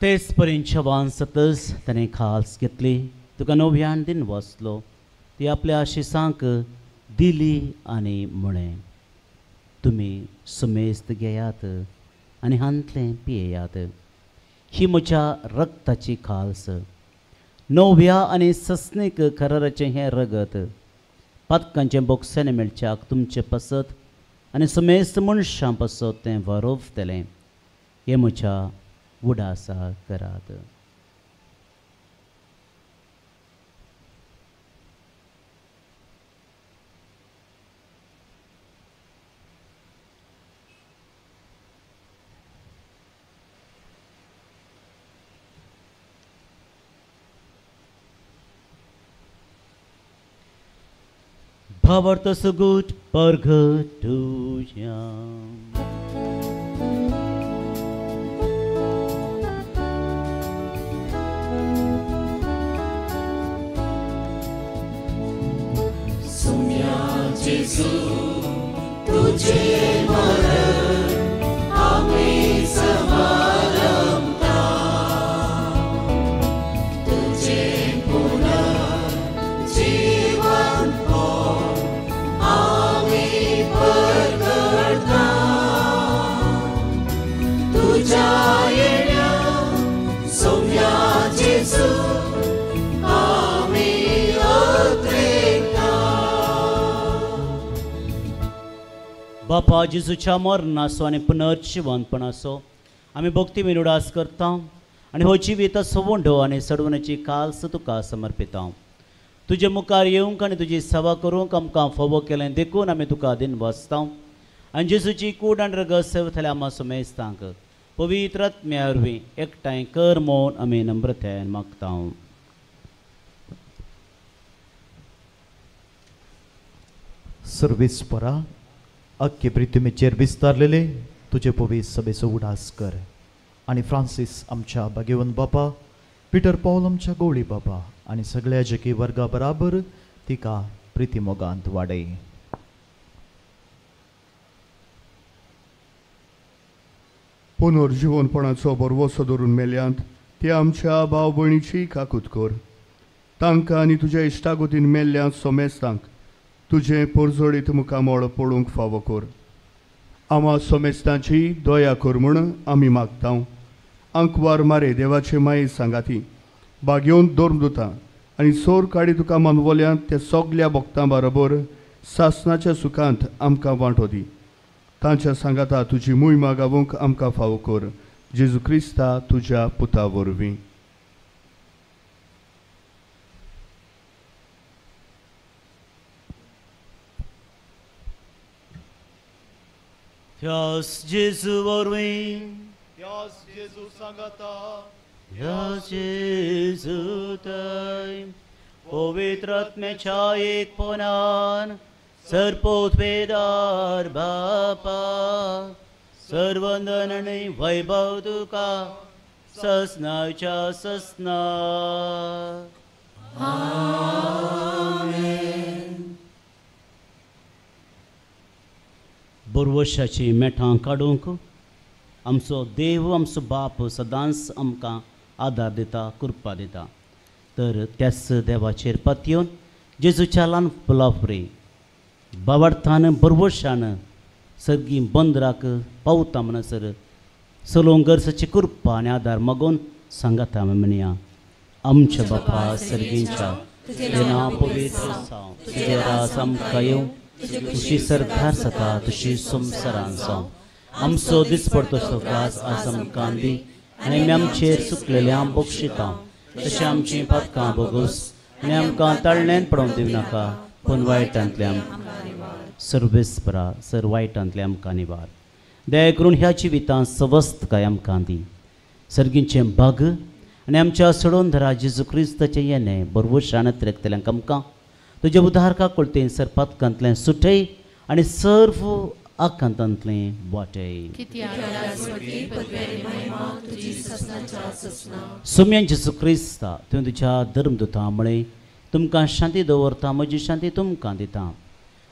तेच परीन शवान सतस ताणें खास घेतली, तुका नव्यान दिन वाचलो, ती आपल्या शिसांक दिली आनी म्हळें, तुमी सुमेस्त घेयात आनी हांतलें पियेयात, ही म्हज्या रक्ताची खास, नव्या आनी सस्नीक कराराचें हें रगत, पातकांचें बोगसेने मेळच्याक तुमचे पासत आनी समेस्त मनशां पासत तें वरोवतलें. हें म्हज्या उडासा करात. भावार्थ सुगूट परगटुया. सुम्या जेजू तुझे मरण आमी समारंभता, तुझे पुनर्जीवन आमी परगटता, तुझ्या येण्या सुम्या जेजू आमी अत्रेकता. बापा जेजूच्या मरणाचो आनी पुनर्जिवंतपणाचो आमी भक्ती उडास करता आनी हो जिविताचो वंडो आनी सडवण्याची काल्स तुका समर्पिता. तुजे मुखार येवंक आनी तुजी सेवा करूंक आमकां फावो केलें देखून आमी तुका दिन वाचता आनी जेजूची कूड आनी रगत सेवतल्या आमा सुमेस्तांक पवित्र आत्म्या वरवीं एकठांय कर म्हूण आमी नम्रतायेन मागता. सर्वेस्परा अख्खे पृथ्वीचेर विस्तारलेले तुजे पवित्र सभेचो उडास कर आनी फ्रांसीस आमच्या भाग्यवंत बापा, पिटर पावल आमच्या गोवळी बाबा आनी सगळ्या जकी वर्गा बराबर तिका प्रितीमोगांत वाडय. पुनर्जिवनपणाचो भरवसो धरून मेल्यांत ते आमच्या भाव भयणीची काकूत कर. तांकां आनी तुज्या इश्टागोतीन मेल्ल्या सोमेस्तांक तुजें पोरजोळीत मुखामळ पळोवंक फावो कर. आमा सोमेस्तांची दया कर म्हूण आमी मागता. आंकवार मारे देवाचे माये सांगाती बागेवन धर्मदुतां आनी सोर काडी तुका मानवल्यांत त्या सगल्या भक्तां बरोबर सासनाच्या सुखांत आमकां वांटो दी. तांच्या सांगाता तुजी मोहिमा गावोवंक आमकां फावो कर. जेजू क्रिस्ता तुज्या पुता वरवीं. त्यास जेजू वरवीं, त्यास जेजू सांगाता, त्यास जेजू थंय पवित्र आत्म्याच्या एकपणान सर्पोत्पेदार बापा सर्वंदन आनी वैभव तुका ससनाच्या ससना. आमेन. बोरवशाचीं मेठां काडूंक आमचो देव आमचो बाप सदांच आमकां आदार दिता, कृपा दिता. तर त्याच देवाचेर पातयेवन जेजूच्या ल्हान फुलां बावार्थान बरवशान सर्गी बंदराक पावता म्हणसर चलोवंक गरजेची कृपा आनी आदार मागून सांगाता आमी म्हणया. आमच्या बापा सर्गींच्या, तुजें नांव पवित्र जावं, तुजें राज आमकां येवं, तुजी सरकार जाता तुजी संवसारान जावं. आमचो दिसपडतो घास आज आमकां दी आनी आमी आमचेर चुकलेले बक्षिता तशें आमचीं पातकां बोगोस आनी आमकां ताळण्यान पडोवंक दिवनाका, पूण वायटांतले आमकां सर्वेस्परा सर वायटांतले आमकां निवार. दया करून ह्या जिवितांत सवस्तकाय आमकां दी. सर्गीचें भाग आनी आमच्या सोडोवन धरा जेजू क्रिस्ताचें येणें बरवशान त्रेकतल्यांक आमकां तुज्या उदारका कोळतेन सर पातकांतलें सुटय आनी सर्व आकांतांतलें वाटय. सोम्यान जेजू क्रिस्ता तुवें तुज्या धर्मदुता म्हळें तुमकां शांती दवरता, म्हजी शांती तुमकां दिता.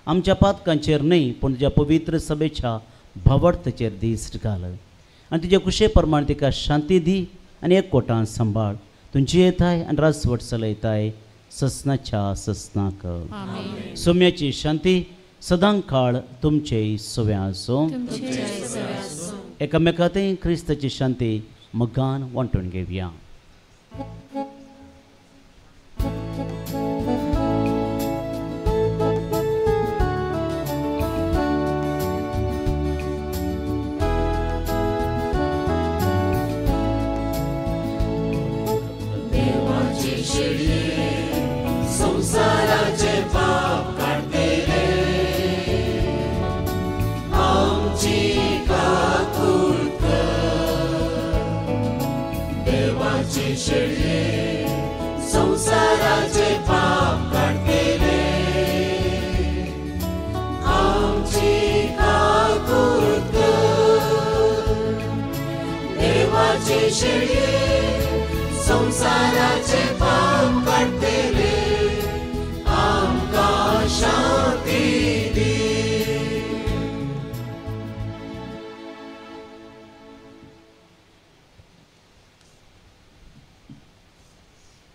आमच्या पातकांचेर न्हय पूण तुज्या पवित्र सभेच्या भावार्थाचेर दिश्ट घाल आनी तुज्या कुशे प्रमाण तिका शांती दी आनी एकवटान सांबाळ. तुमची येताय आनी राजवट चलयताय ससनाच्या ससनाक. सोम्याची शांती सदां काळ तुमचे सव्या आसूं. एकामेकांतय क्रिस्ताची शांती मगान वांटून घेवया. देवाचे शेळये संवसाराचे पाप काडटले आमकां शांती दी.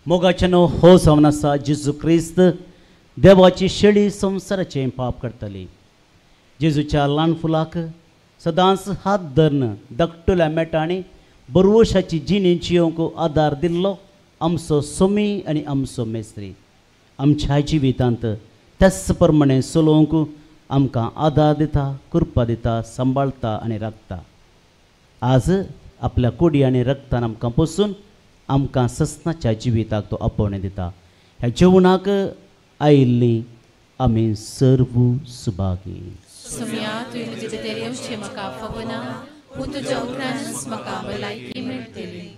मोगाचें हो जावन आसा जेजू क्रिस्त देवाची शेळी संवसाराचें पाप करतली. जेजूच्या ल्हान फुलाक सदांच हात धरून धाकटुल्या मेटांनी बरवशाची जिणी जियोंक आदार दिल्लो आमचो सोमी आनी आमचो मेस्त्री आमच्या जिवितांत त्याच प्रमाणे चलोवंक आमकां आदार दिता, कृपा दिता, सांबाळता आनी राखता. आज आपल्या कुडी आनी रक्तान आमकां पोसून आमकां ससनाच्या जिविताक तो आपोवणें दिता. ह्या जेवणाक आयिल्लीं आमी सर्व सुभागी. सोम्या, तुवें म्हजे भितर येवचें म्हाका फावना, पूण तुज्या उपरांतच म्हाका भलायकी मेळटली.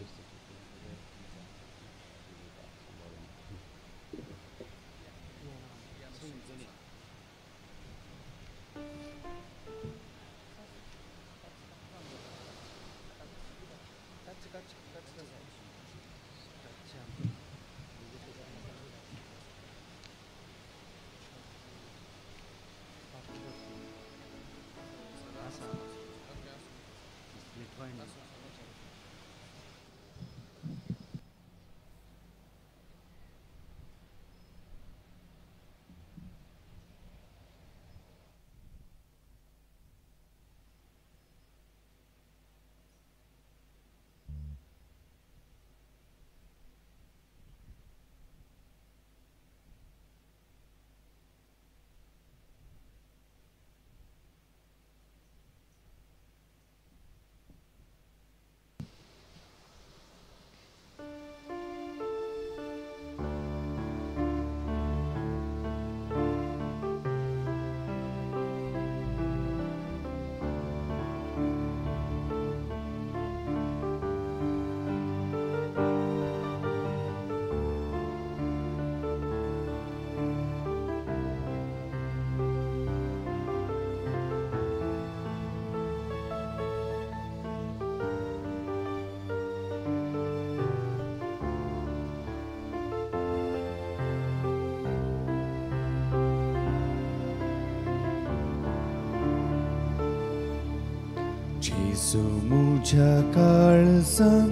जेजू म्हज्या काळजान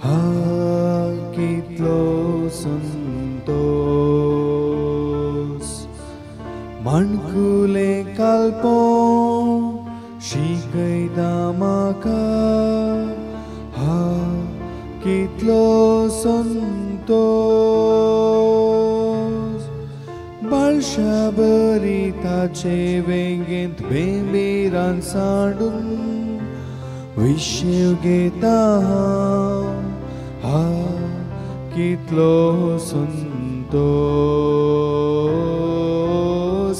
हा कितलो संतोस, माणकुलें कालपों शिकयता म्हाका हा कितलो संतोस. बाळशा बरी ताचे वेंगेंत बेंबीरान सांडून विशेव घेता हा कितलो संतोस,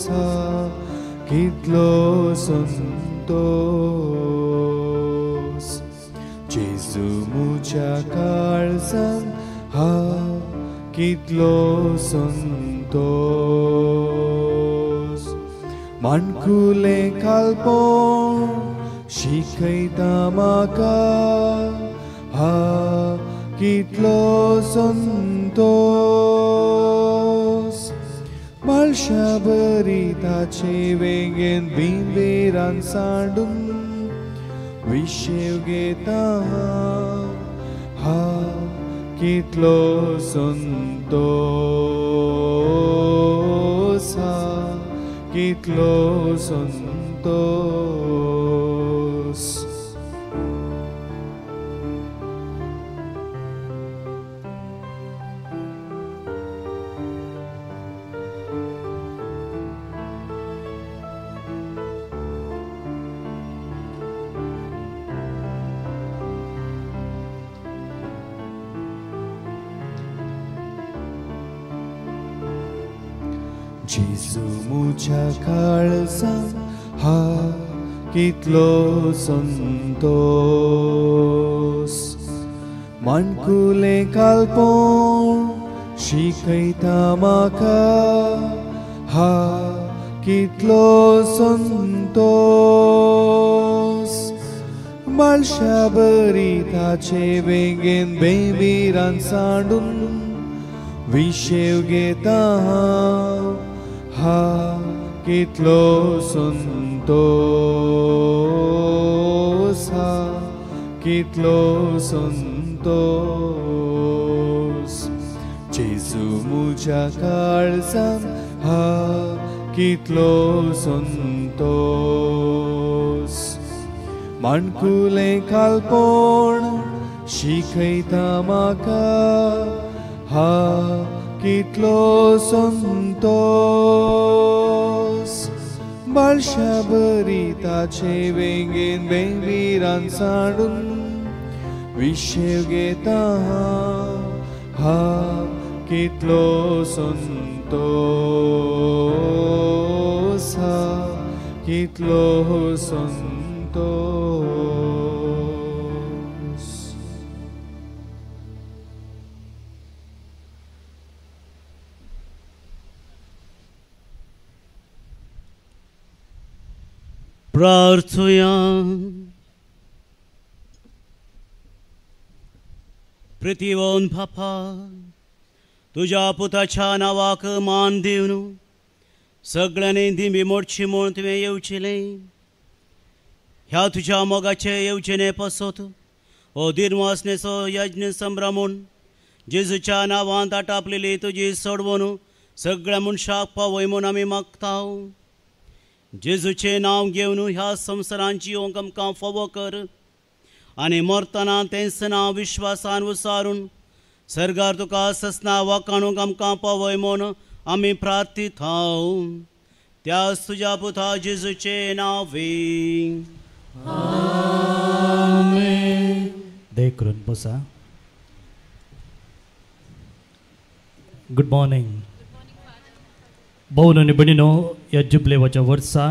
हा कितलो संतोस. जेजू म्हज्या काळजान हा कितलो संतोस, माणकुलें कालपों शिकयता म्हाका हा कितलो संतोस. बाळशा बरी ताचे वेंगेंत बिंबेरान सांडून विशेव घेता हा कितलो संतोस, हा कितलो संतोस. जेजू म्हज्या काळजान हा कितलो संतोस, माणकुलें कालपों शिकयता म्हाका हा कितलो संतोस. बाळशा बरी ताचे वेंगेन बेबीरान सांडून विशेव घेता हांव हा कितलो संतोस हा कितलो संतोस जेजू म्हज्या काळजान हा कितलो संतोस माणकुलें कालपण शिकयता म्हाका हा कितलो संतोस बाळशा बरी ताचे वेंगेन बेंबीरान सांडून विशेव घेता हा कितलो संतोस हा कितलो संतोस. प्रार्थुया. प्रितीवन बापा तुज्या पुताच्या नांवाक मान दिवन सगळ्यांनी दिंबी मोडची म्हूण तुवें येवचेलें. ह्या तुज्या मोगाचे येवचेने पासत हो दिनवासनेचो यज्ञ संभ्रम म्हूण जेजूच्या नांवान आटापलेली तुजी सोडवण सगळ्या मनशाक पावय म्हूण आमी मागता. जेजूचें नांव घेवन ह्या संवसारांची येवंक आमकां फावो कर आनी मरतना तेंच नांव विश्वासान उसारून सर्गार तुका ससना वाकाणूंक आमकां पावय म्हूण आमी प्रार्थिताव. त्याच तुज्या पुता जेजूचें नांवे आमेन. दया करून बसा. Good morning. भोवन आनी भयणीनो, ह्या जुबलेवाच्या वर्सा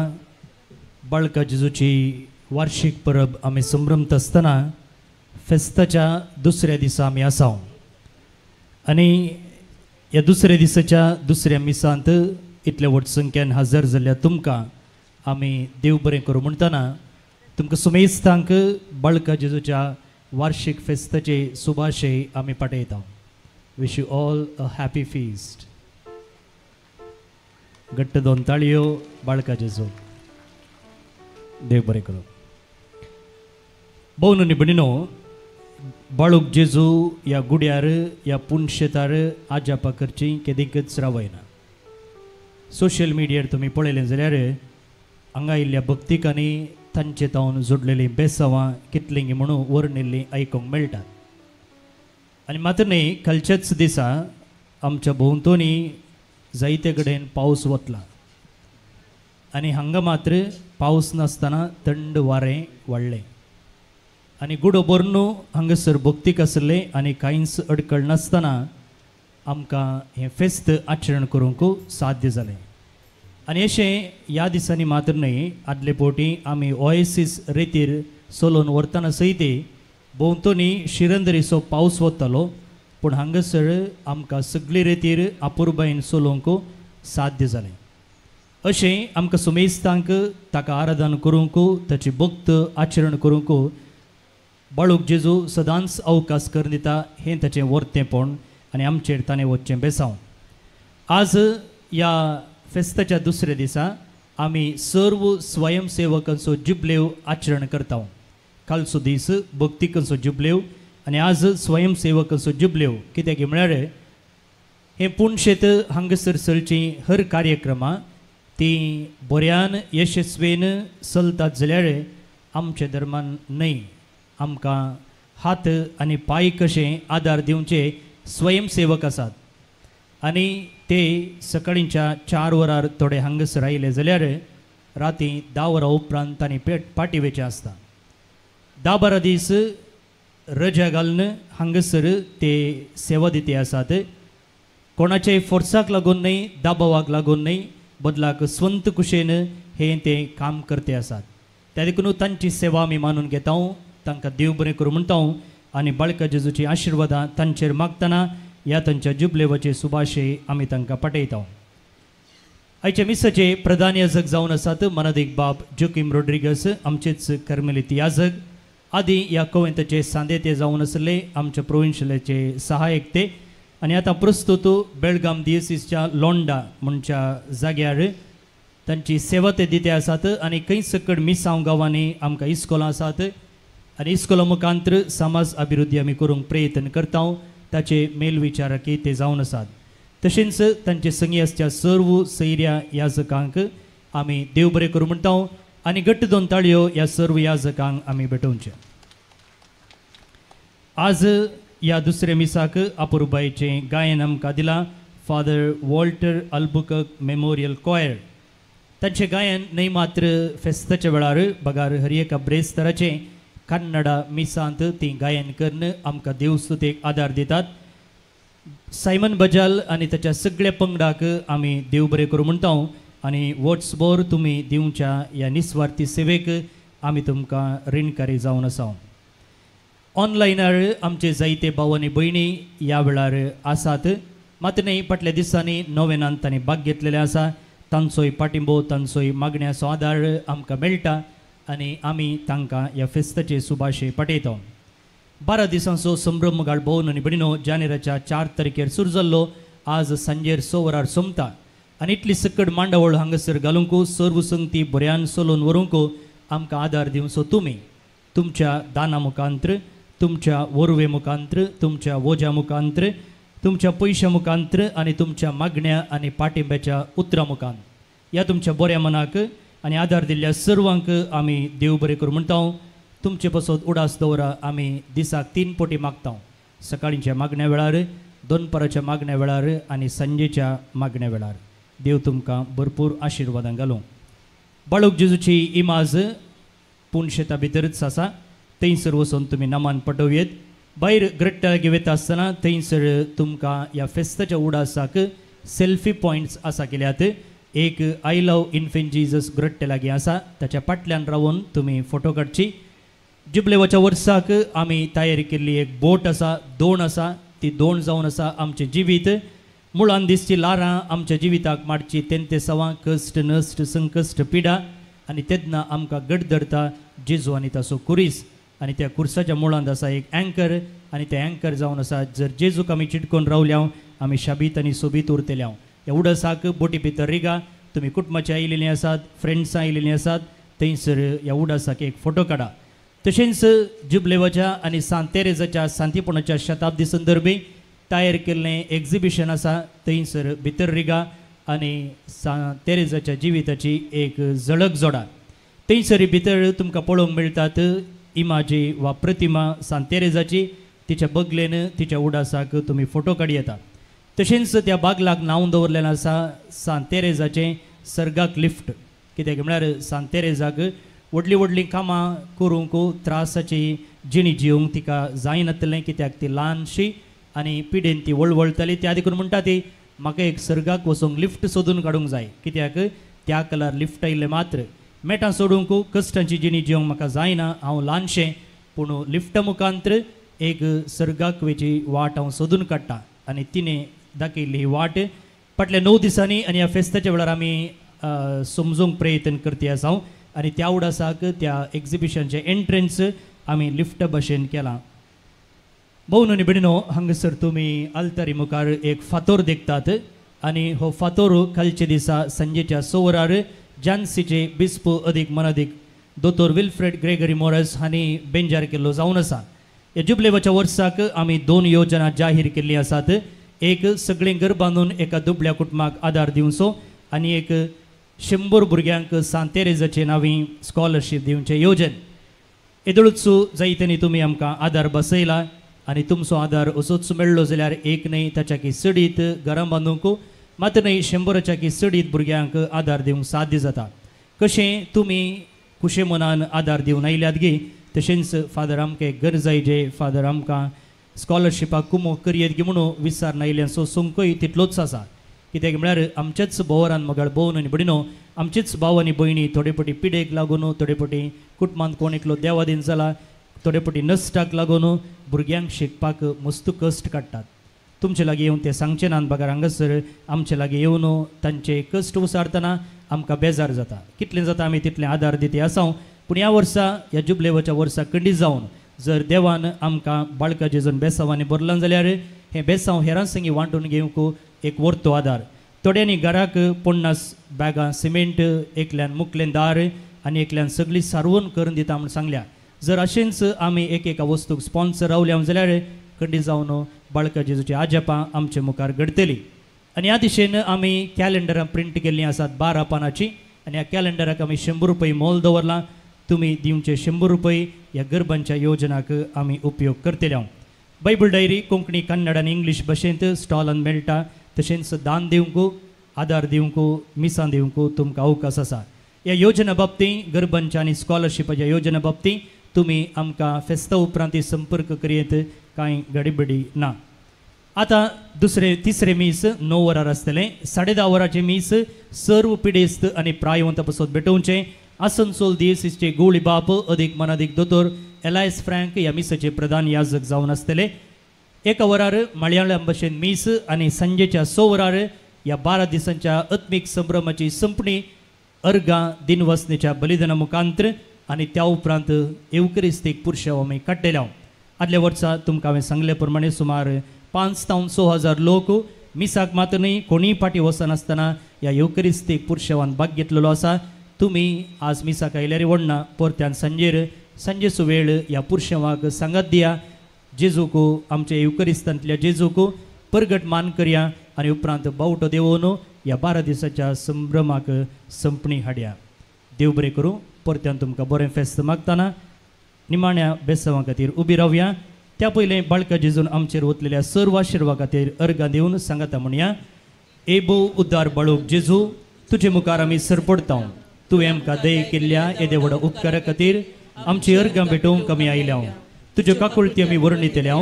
बाळका जेजूची वार्षीक परब आमी संभ्रमता आसतना फेस्ताच्या दुसऱ्या दिसा आमी आसा आनी ह्या दुसऱ्या दिसाच्या दुसऱ्या मिसांत इतल्या व्हड संख्यान हजर जाल्ल्या तुमकां आमी देव बरें करूं म्हणटना तुमकां सुमेस्तांक बाळका जेजूच्या वार्षीक फेस्ताचे सुभाशे आमी पाठयता. Wish you all a happy feast. घट्ट दोन ताळयो बाळका जेजू. देव बरें करूं. भोवन आनी भयणीनो, बाळूक जेजू ह्या गुड्यार ह्या पुनशेतार आजापा करची केदीकच रावयना. सोशल मिडियार तुमी पळयलें जाल्यार हांगा आयिल्ल्या भक्तिकांनी तांचे तावन जोडलेलीं बेसांवां कितलीं म्हणून वर्णिल्लीं आयकूंक मेळटात. आनी मात्र न्ही, कालच्याच दिसा आमच्या भोंवतणी जायते कडेन पावस वतला आनी हांगा मात्र पावस नासतना थंड वारें वाडलें आनी गुडो भरून हांगासर भक्तीक आसलें आनी कांयच अडकळ नासतना आमकां हें फेस्त आचरण करूंक साध्य जालें. आनी अशें ह्या दिसांनी मात्र न्हय, आदले फावटी आमी ओएसीस रेतीर चलोवन व्हरतना सयत भोंवतणी शिरंदरीचो पावस वतालो, पूण हांगासर आमकां सगळी रेतीर अपुरबायेन चलोवंक साध्य जालें. अशें आमकां सुमेस्तांक ताका आराधन करूंक, ताची भक्त आचरण करूंक बाळूक जेजू सदांच अवकाश करून दिता हें ताचें वर्तेंपण आनी आमचेर ताणें वचचें बेसांव. आज ह्या फेस्ताच्या दुसऱ्या दिसा आमी सर्व स्वयंसेवकांचो जुबलेव आचरण करता. कालचो दीस भक्तिकांचो जुबलेव आनी आज स्वयंसेवकांचो जुबलेव. कित्याक म्हळ्यार हें पुणशेत हांगासर चलचीं हर कार्यक्रमां तीं बऱ्यान यशस्वीन चलतात जाल्यार आमच्या धर्मान न्हय, आमकां हात आनी पांय कशें आदार दिवचे स्वयंसेवक आसात आनी ते सकाळींच्या 4 वरार थोडे हांगासर आयले जाल्यार राती 10 वरां उपरांत तांणी पाटी वेचें आसता. 10-12 दीस रजा घालून हांगासर ते सेवा दिती आसात. कोणाच्याय फोर्साक लागून न्हय, दबावाक लागून न्हय, बदलाक स्वंत कुशेन हें ते काम करते आसात. त्या देखून तांची सेवा आमी मानून घेता, तांकां देव बरें करूं म्हणटा आनी बाळका जेजूची आशिर्वादां तांचेर मागतना ह्या तांच्या जुबलेवाचे सुभाशे आमी तांकां पाठयता. आयच्या मिसाचे प्रधान याजक जावन आसात मनादीक बाब जोकीम रोड्रिगस, आमचेच कर्मेलित याजक. आदी ह्या कोवेंताचे सांदे ते जावन आसले आमच्या प्रोविन्शियलाचे सहायक ते आनी आतां प्रस्तुत बेळगाम दियसीसच्या लोंडा म्हणच्या जाग्यार तांची सेवा ते दिते आसात आनी खंय सकड मिसांव गांवांनी आमकां इस्कोलां आसात आनी इस्कोला मुखांतर समाज अभिवृद्धी आमी करूंक प्रयत्न करता ताचे मेलविचारकी ते जावन आसात. तशेंच तांचे संगी आसच्या सर्व सैर्या याजकांक आमी देव बरें करूं म्हणटा आनी घट्ट दोन ताळयो ह्या सर्व याजकांक आमी भेटोवचे. आज ह्या दुसऱ्या मिसाक अपुरबायचें गायन आमकां दिलां Father Walter Albuquerque memorial choir. तांचें गायन न्हय मात्र फेस्ताच्या वेळार बगार हर एका ब्रेस्तराचें कन्नडा मिसांत ती गायन करून आमकां देवस्तुतेक आदार दितात. सायमन बजाल आनी ताच्या सगळ्या पंगडाक आमी देव बरें करूं म्हणटा आनी वर्सभर तुमी दिवच्या ह्या निस्वार्थी सेवेक आमी तुमकां रिणकारी जावन आसा. ऑनलायनार आमचे जायते भाव आनी भयणी ह्या वेळार आसात मात न्हय फाटल्या दिसांनी नोवेनांत तांणी भाग घेतलेले आसा. तांचोय पाठिंबो तांचोय मागण्याचो आदार आमकां मेळटा आनी आमी तांकां ह्या फेस्ताचे सुभाशे पाठयता. 12 दिसांचो संभ्रम गाळ भोवन आनी भयणीनो जानेराच्या 4 तारखेर सुरू जाल्लो आज सांजेर 6 वरार सोंपता आनी इतली सकट मांडावळ हांगासर घालूंक सर्व संगती बऱ्यान चलोवन व्हरूंक आमकां आदार दिवचो तुमी तुमच्या दाना मुखांत्र तुमच्या वरवे मुखांत्र तुमच्या वोज्या मुखांत्र तुमच्या पयशा मुखांत्र आनी तुमच्या मागण्या आनी पाठिंब्याच्या उतरां मुखान ह्या तुमच्या बऱ्या मनाक आनी आदार दिल्ल्या सर्वांक आमी देव बरें करूं म्हणटा. तुमचे पासत उडास दवरा आमी दिसाक 3 पटी मागता, सकाळींच्या मागण्या वेळार, दनपाराच्या मागण्या वेळार आनी सांजेच्या मागण्या वेळार. देव तुमकां भरपूर आशिर्वादां घालूं. बाळूक जेजूची इमाज पुणशेता भितरच आसा थंयसर वचून तुमी नमान पटोवयेत. भायर ग्रट्टा लागीं वता आसतना थंयसर तुमकां ह्या फेस्ताच्या उडासाक सेल्फी पॉयंट्स आसा केल्यात. एक I love infant Jesus ग्रट्टे लागीं आसा ताच्या फाटल्यान रावन तुमी फोटो काडची. जुबलेवाच्या वर्साक आमी तयार केल्ली एक बोट आसा, दोण आसा, ती दोण जावन आसा आमचें जिवीत. मुळान दिसची ल्हारां आमच्या जिविताक मारची तेंते सवां कश्ट नश्ट संकश्ट पिडा आनी तेन्ना आमकां गट धरता जेजू आनी ताचो कुरीस आनी त्या कुर्साच्या मुळांत आसा एक अँकर आनी तें अँकर जावन आसा जर जेजूक आमी चिटकोन रावल्या आमी शाबीत आनी सोबीत उरतल्या. ह्या उडसाक बोटी भितर रिगा. तुमी कुटुंबाचे आयिल्लीं आसात, फ्रेंड्सां आयिल्लीं आसात थंयसर ह्या उडासाक एक फोटो काडा. तशेंच जुबलेवाच्या आनी सांत तेरेजाच्या सांतीपणाच्या शताब्दी संदर्भी तयार केल्लें एक्झिबिशन आसा थंयसर भितर रिगा आनी सांत तेरेजाच्या जिविताची एक झळक जोडा. थंयसर भितर तुमकां पळोवंक मेळटात इमाजी वा प्रतिमा सांत तेरेजाची, तिच्या बगलेन तिच्या उडासाक तुमी फोटो काड येता. तशेंच त्या बागलाक नांव दवरलेलें आसा सांत तेरेजाचें सर्गाक लिफ्ट. कित्याक म्हळ्यार सांत तेरेजाक व्हडलीं व्हडलीं कामां करूंक त्रासाची जिणी जिवंक तिका जायनातलें कित्याक ती ल्हानशी आनी पिडेन ती वळवळटाली. त्या देखून म्हणटा ती म्हाका एक सर्गाक वचूंक लिफ्ट सोदून काडूंक जाय कित्याक त्या कलार लिफ्ट आयिल्लें मात्र मेटां सोडूंक कश्टांची जिणी जिवंक म्हाका जायना, हांव ल्हानशें, पूण लिफ्टा मुखांत्र एक सर्गाक वेची वाट हांव सोदून काडटा. आनी तिणें दाखयल्ली ही वाट फाटल्या 9 दिसांनी आनी ह्या फेस्ताच्या वेळार आमी समजूंक प्रयत्न करती आसा हांव आनी त्या उडासाक त्या एक्झिबिशनचें एंट्रन्स आमी लिफ्टा भशेन केलां. भोवन आनी भयणीनो हांगासर तुमी आल्तारी मुखार एक फातोर देखतात आनी हो फातोर कालच्या दिसा सांजेच्या 6 वरार जानसीचे बिस्प अदीक मनादीक दोतोर विल्फ्रेड ग्रेगरी मोरस हांणी बेंजार केल्लो जावन आसा. ह्या जुबलेवाच्या वर्साक आमी 2 योजना जाहीर केल्ली आसात. एक सगळीं घर बांदून एका दुबळ्या कुटुंबाक आदार दिवचो आनी एक 100 भुरग्यांक सांत तेरेजाचे नांवी स्कॉलरशीप दिवचें योजन. येदोळूच जायत्यांनी तुमी आमकां आदार बसयला आनी तुमचो आदार असोच मेळ्ळो जाल्यार एक न्हय ताच्या चडीत घरां बांदूंक मात न्हय 100च्या चडीत भुरग्यांक आदार दिवंक साध्य जाता. कशें तुमी खुशे मनान आदार दिवन आयल्यात गी तशेंच फादर आमकां एक गरज जे फादर आमकां स्कॉलरशिपाक कुमो करयेत गी म्हणून विचार नायिल्ल्याचो संकय तितलोच आसा. कित्याक म्हळ्यार आमच्याच भोवरान मगाळ भोवन आनी भयणीनो आमचेच भाव आनी भयणी थोडे पटी पिडेक लागून थोडे पटी कुटुंबांत कोण एकलो देवादीन जाला थोडे पटी नश्टाक लागून भुरग्यांक शिकपाक मस्त कश्ट काडटात. तुमचे लागीं येवन ते सांगचे नात बगर हांगासर आमचे लागीं येवन तांचे कश्ट उसारतना आमकां बेजार जाता. कितलें जाता आमी तितलें आदार दिती आसा, पूण ह्या वर्सा ह्या जुबलेवाच्या वर्सा खंडीत जावन जर देवान आमकां बाळका जेजून बेसांवांनी भरलां जाल्यार हें बेसांव हेरां संगी वांटून घेवंक एक वर्तो आदार. थोड्यांनी घराक 50 बॅगां सिमेंट, एकल्यान मुकलें दार आनी एकल्यान सगळी सारवण करून दिता म्हूण सांगल्या. जर अशेंच आमी एक एका वस्तूक स्पॉन्सर रावल्या जाल्यार खंडीत जावन बाळका जेजूची आजपां आमचे मुखार घडटली. आनी ह्या दिशेन आमी कॅलेंडरां प्रिंट केल्लीं आसात 12 पानाची आनी ह्या कॅलेंडराक आमी 100 रुपये मोल दवरलां. तुमी दिवचे 100 रुपये ह्या गरबांच्या योजनाक आमी उपयोग करतले. बायबल डायरी कोंकणी, कन्नड आनी इंग्लीश भाशेंत स्टॉलान मेळटा. तशेंच दान दिवंक, आदार दिवंक, मिसां दिवंक तुमकां अवकाश आसा. ह्या योजना बाबतींत गरबांच्या आनी स्कॉलरशिपाच्या योजना बाबतींत तुमी आमकां फेस्ता उपरांत संपर्क करयेत, कांय गडबडी ना. आतां दुसरें तिसरें मीस 9 वरार आसतलें. 10:30 वरांचें मीस सर्व पिडेस्त आनी प्रायवंता पासत भेटोवचें. आसनसोल दियेसीचे गोळी बाप अदीक मनादीक दोतोर एलायस फ्रँक ह्या मिसाचे प्रधान याजक जावन आसतले. 1 वरार मलयाळम भाशेन मीस आनी सांजेच्या 6 वरार ह्या 12 दिसांच्या आत्मीक संभ्रमाची संपणी अर्गां दिनवसनेच्या बलिदाना मुखांतर आनी त्या उपरांत एवकरिस्तीक पुरशाव आमी काडटले. आदल्या वर्सा तुमकां हांवें सांगले प्रमाणे सुमार 5 ते 6 हजार लोक मिसाक मात्र न्ही कोणीय फाटीं वचनासतना ह्या येवकरिस्तीक पुरशेवान भाग घेतलेलो आसा. तुमी आज मिसाक आयल्यार व्हडना परत्यान सांजेर सांजेचो वेळ ह्या पुरशेवाक सांगात दिया. जेजूक आमच्या येवकरिस्तांतल्या जेजूक परगट मान करया आनी उपरांत बावटो देवोवन ह्या 12 दिसाच्या संभ्रमाक संपणी हाडया. देव बरें करूं. परत्यान तुमकां बरें फेस्त मागतना निमाण्या बेसांवा खातीर उबी रावया. त्या पयलें बाळका जेजून आमचेर वतलेल्या सर्व आशिर्वा खातीर अर्गां दिवन सांगाता म्हणया. एबो उद्दार बाळूक जेजू, तुजे मुखार आमी सरपडता. तुवें आमकां दये केल्ल्या येदे व्हड उपकारा खातीर आमची अर्गां भेटोवंक आमी आयल्या. तुज्यो काकुळती आमी वर्णितल्या.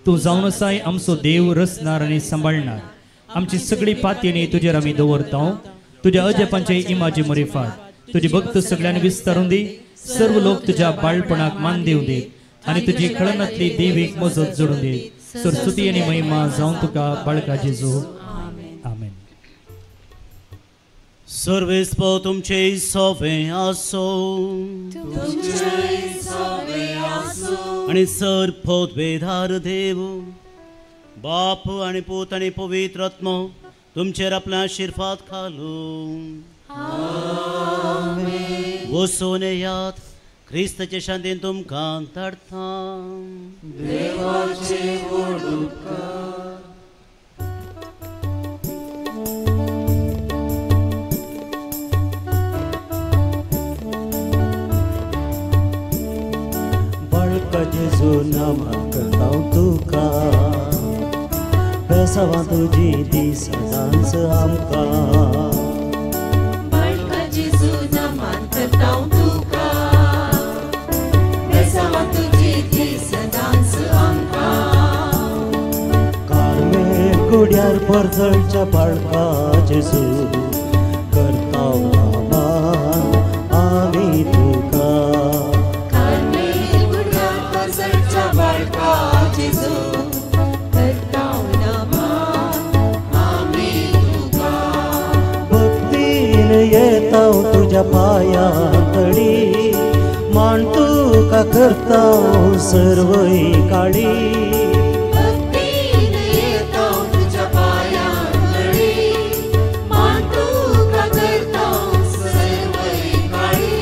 तूं जावन आसाय आमचो देव, रचणार आनी सांबाळणार. आमची सगळी पातयेनी तुजेर आमी दवरता. तुज्या अजपांचे इमाजी मरिफात तुजी भक्त सगळ्यांनी विस्तारून दी. सर्व लोक तुज्या बाळपणाक मान दिवं दी आनी तुजी खळनांतली देवीक मजत जोडून दी. सरस्वती आनी महिमा जावन तुका बाळका जेजू. आमेन. सर्वेस्पो तुमचे सोवे आसो आनी सर पदवेधार देव बाप आनी पूत आनी पवित्र आत्मो तुमचेर आपल्या आशिर्वाद घालूं. वसोन येयात, क्रिस्ताचे शांतीन तुमकां धाडटा. देवाचे व्हड उपकार. बाळका जेजू नामान करता तुका, बेसांवां तुजी ती सदांच आमकां. बाळका जेजू नामान करता तुका, बेसांवां तुजी ती सदांच आमकां. कार्मेल गुड्यार परजळच्या बाळका जेजू करता मान आमी तुका. कार्मेल गुड्यार परजळच्या बाळका जेजू करता मान आमी तुका. भक्तीन येता तुज्या पांयां तडी, मान तुका करता सर्वय काळी. भक्तीन येता तुज्या पांयां तडी, मान तुका करता सर्वय काळी.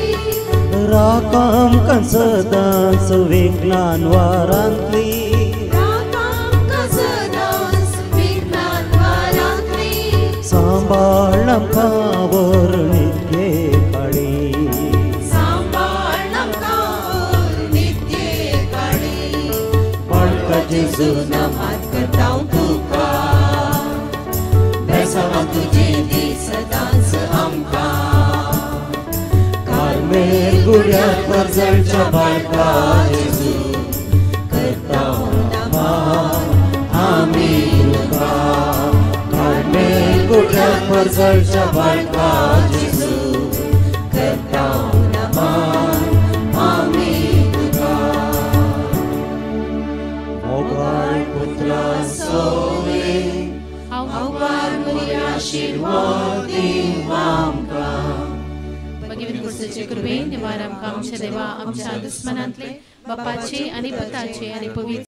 राख आमकां सदांच विघ्नान वारांतली, राख आमकां सदांच विघ्नान वारांतली. सांबाळ आमकां वर्णित्ये काळी. सांबाळ आमकां वर्णित्ये काळी. बाळका जेजू नामान करता तुका, बेसांवां तुजी ती सदांच आमकां. कार्मेल गुड्यार परजळच्या बाळका जेजू करता मान आमी तुका. कार्मेल गुड्यार परजळच्या बाळका जेजू करता मान आमी तुका. मोगाळ पुत्रा सोवे आवकार मुरी आशिर्वाद दिवं आमकां. भगिनी जेजूचे कृपेन निवार आमकां आमच्या देवा आमच्या दुस्मनांतले बापाचे आनी पुताचे आनी पवित्र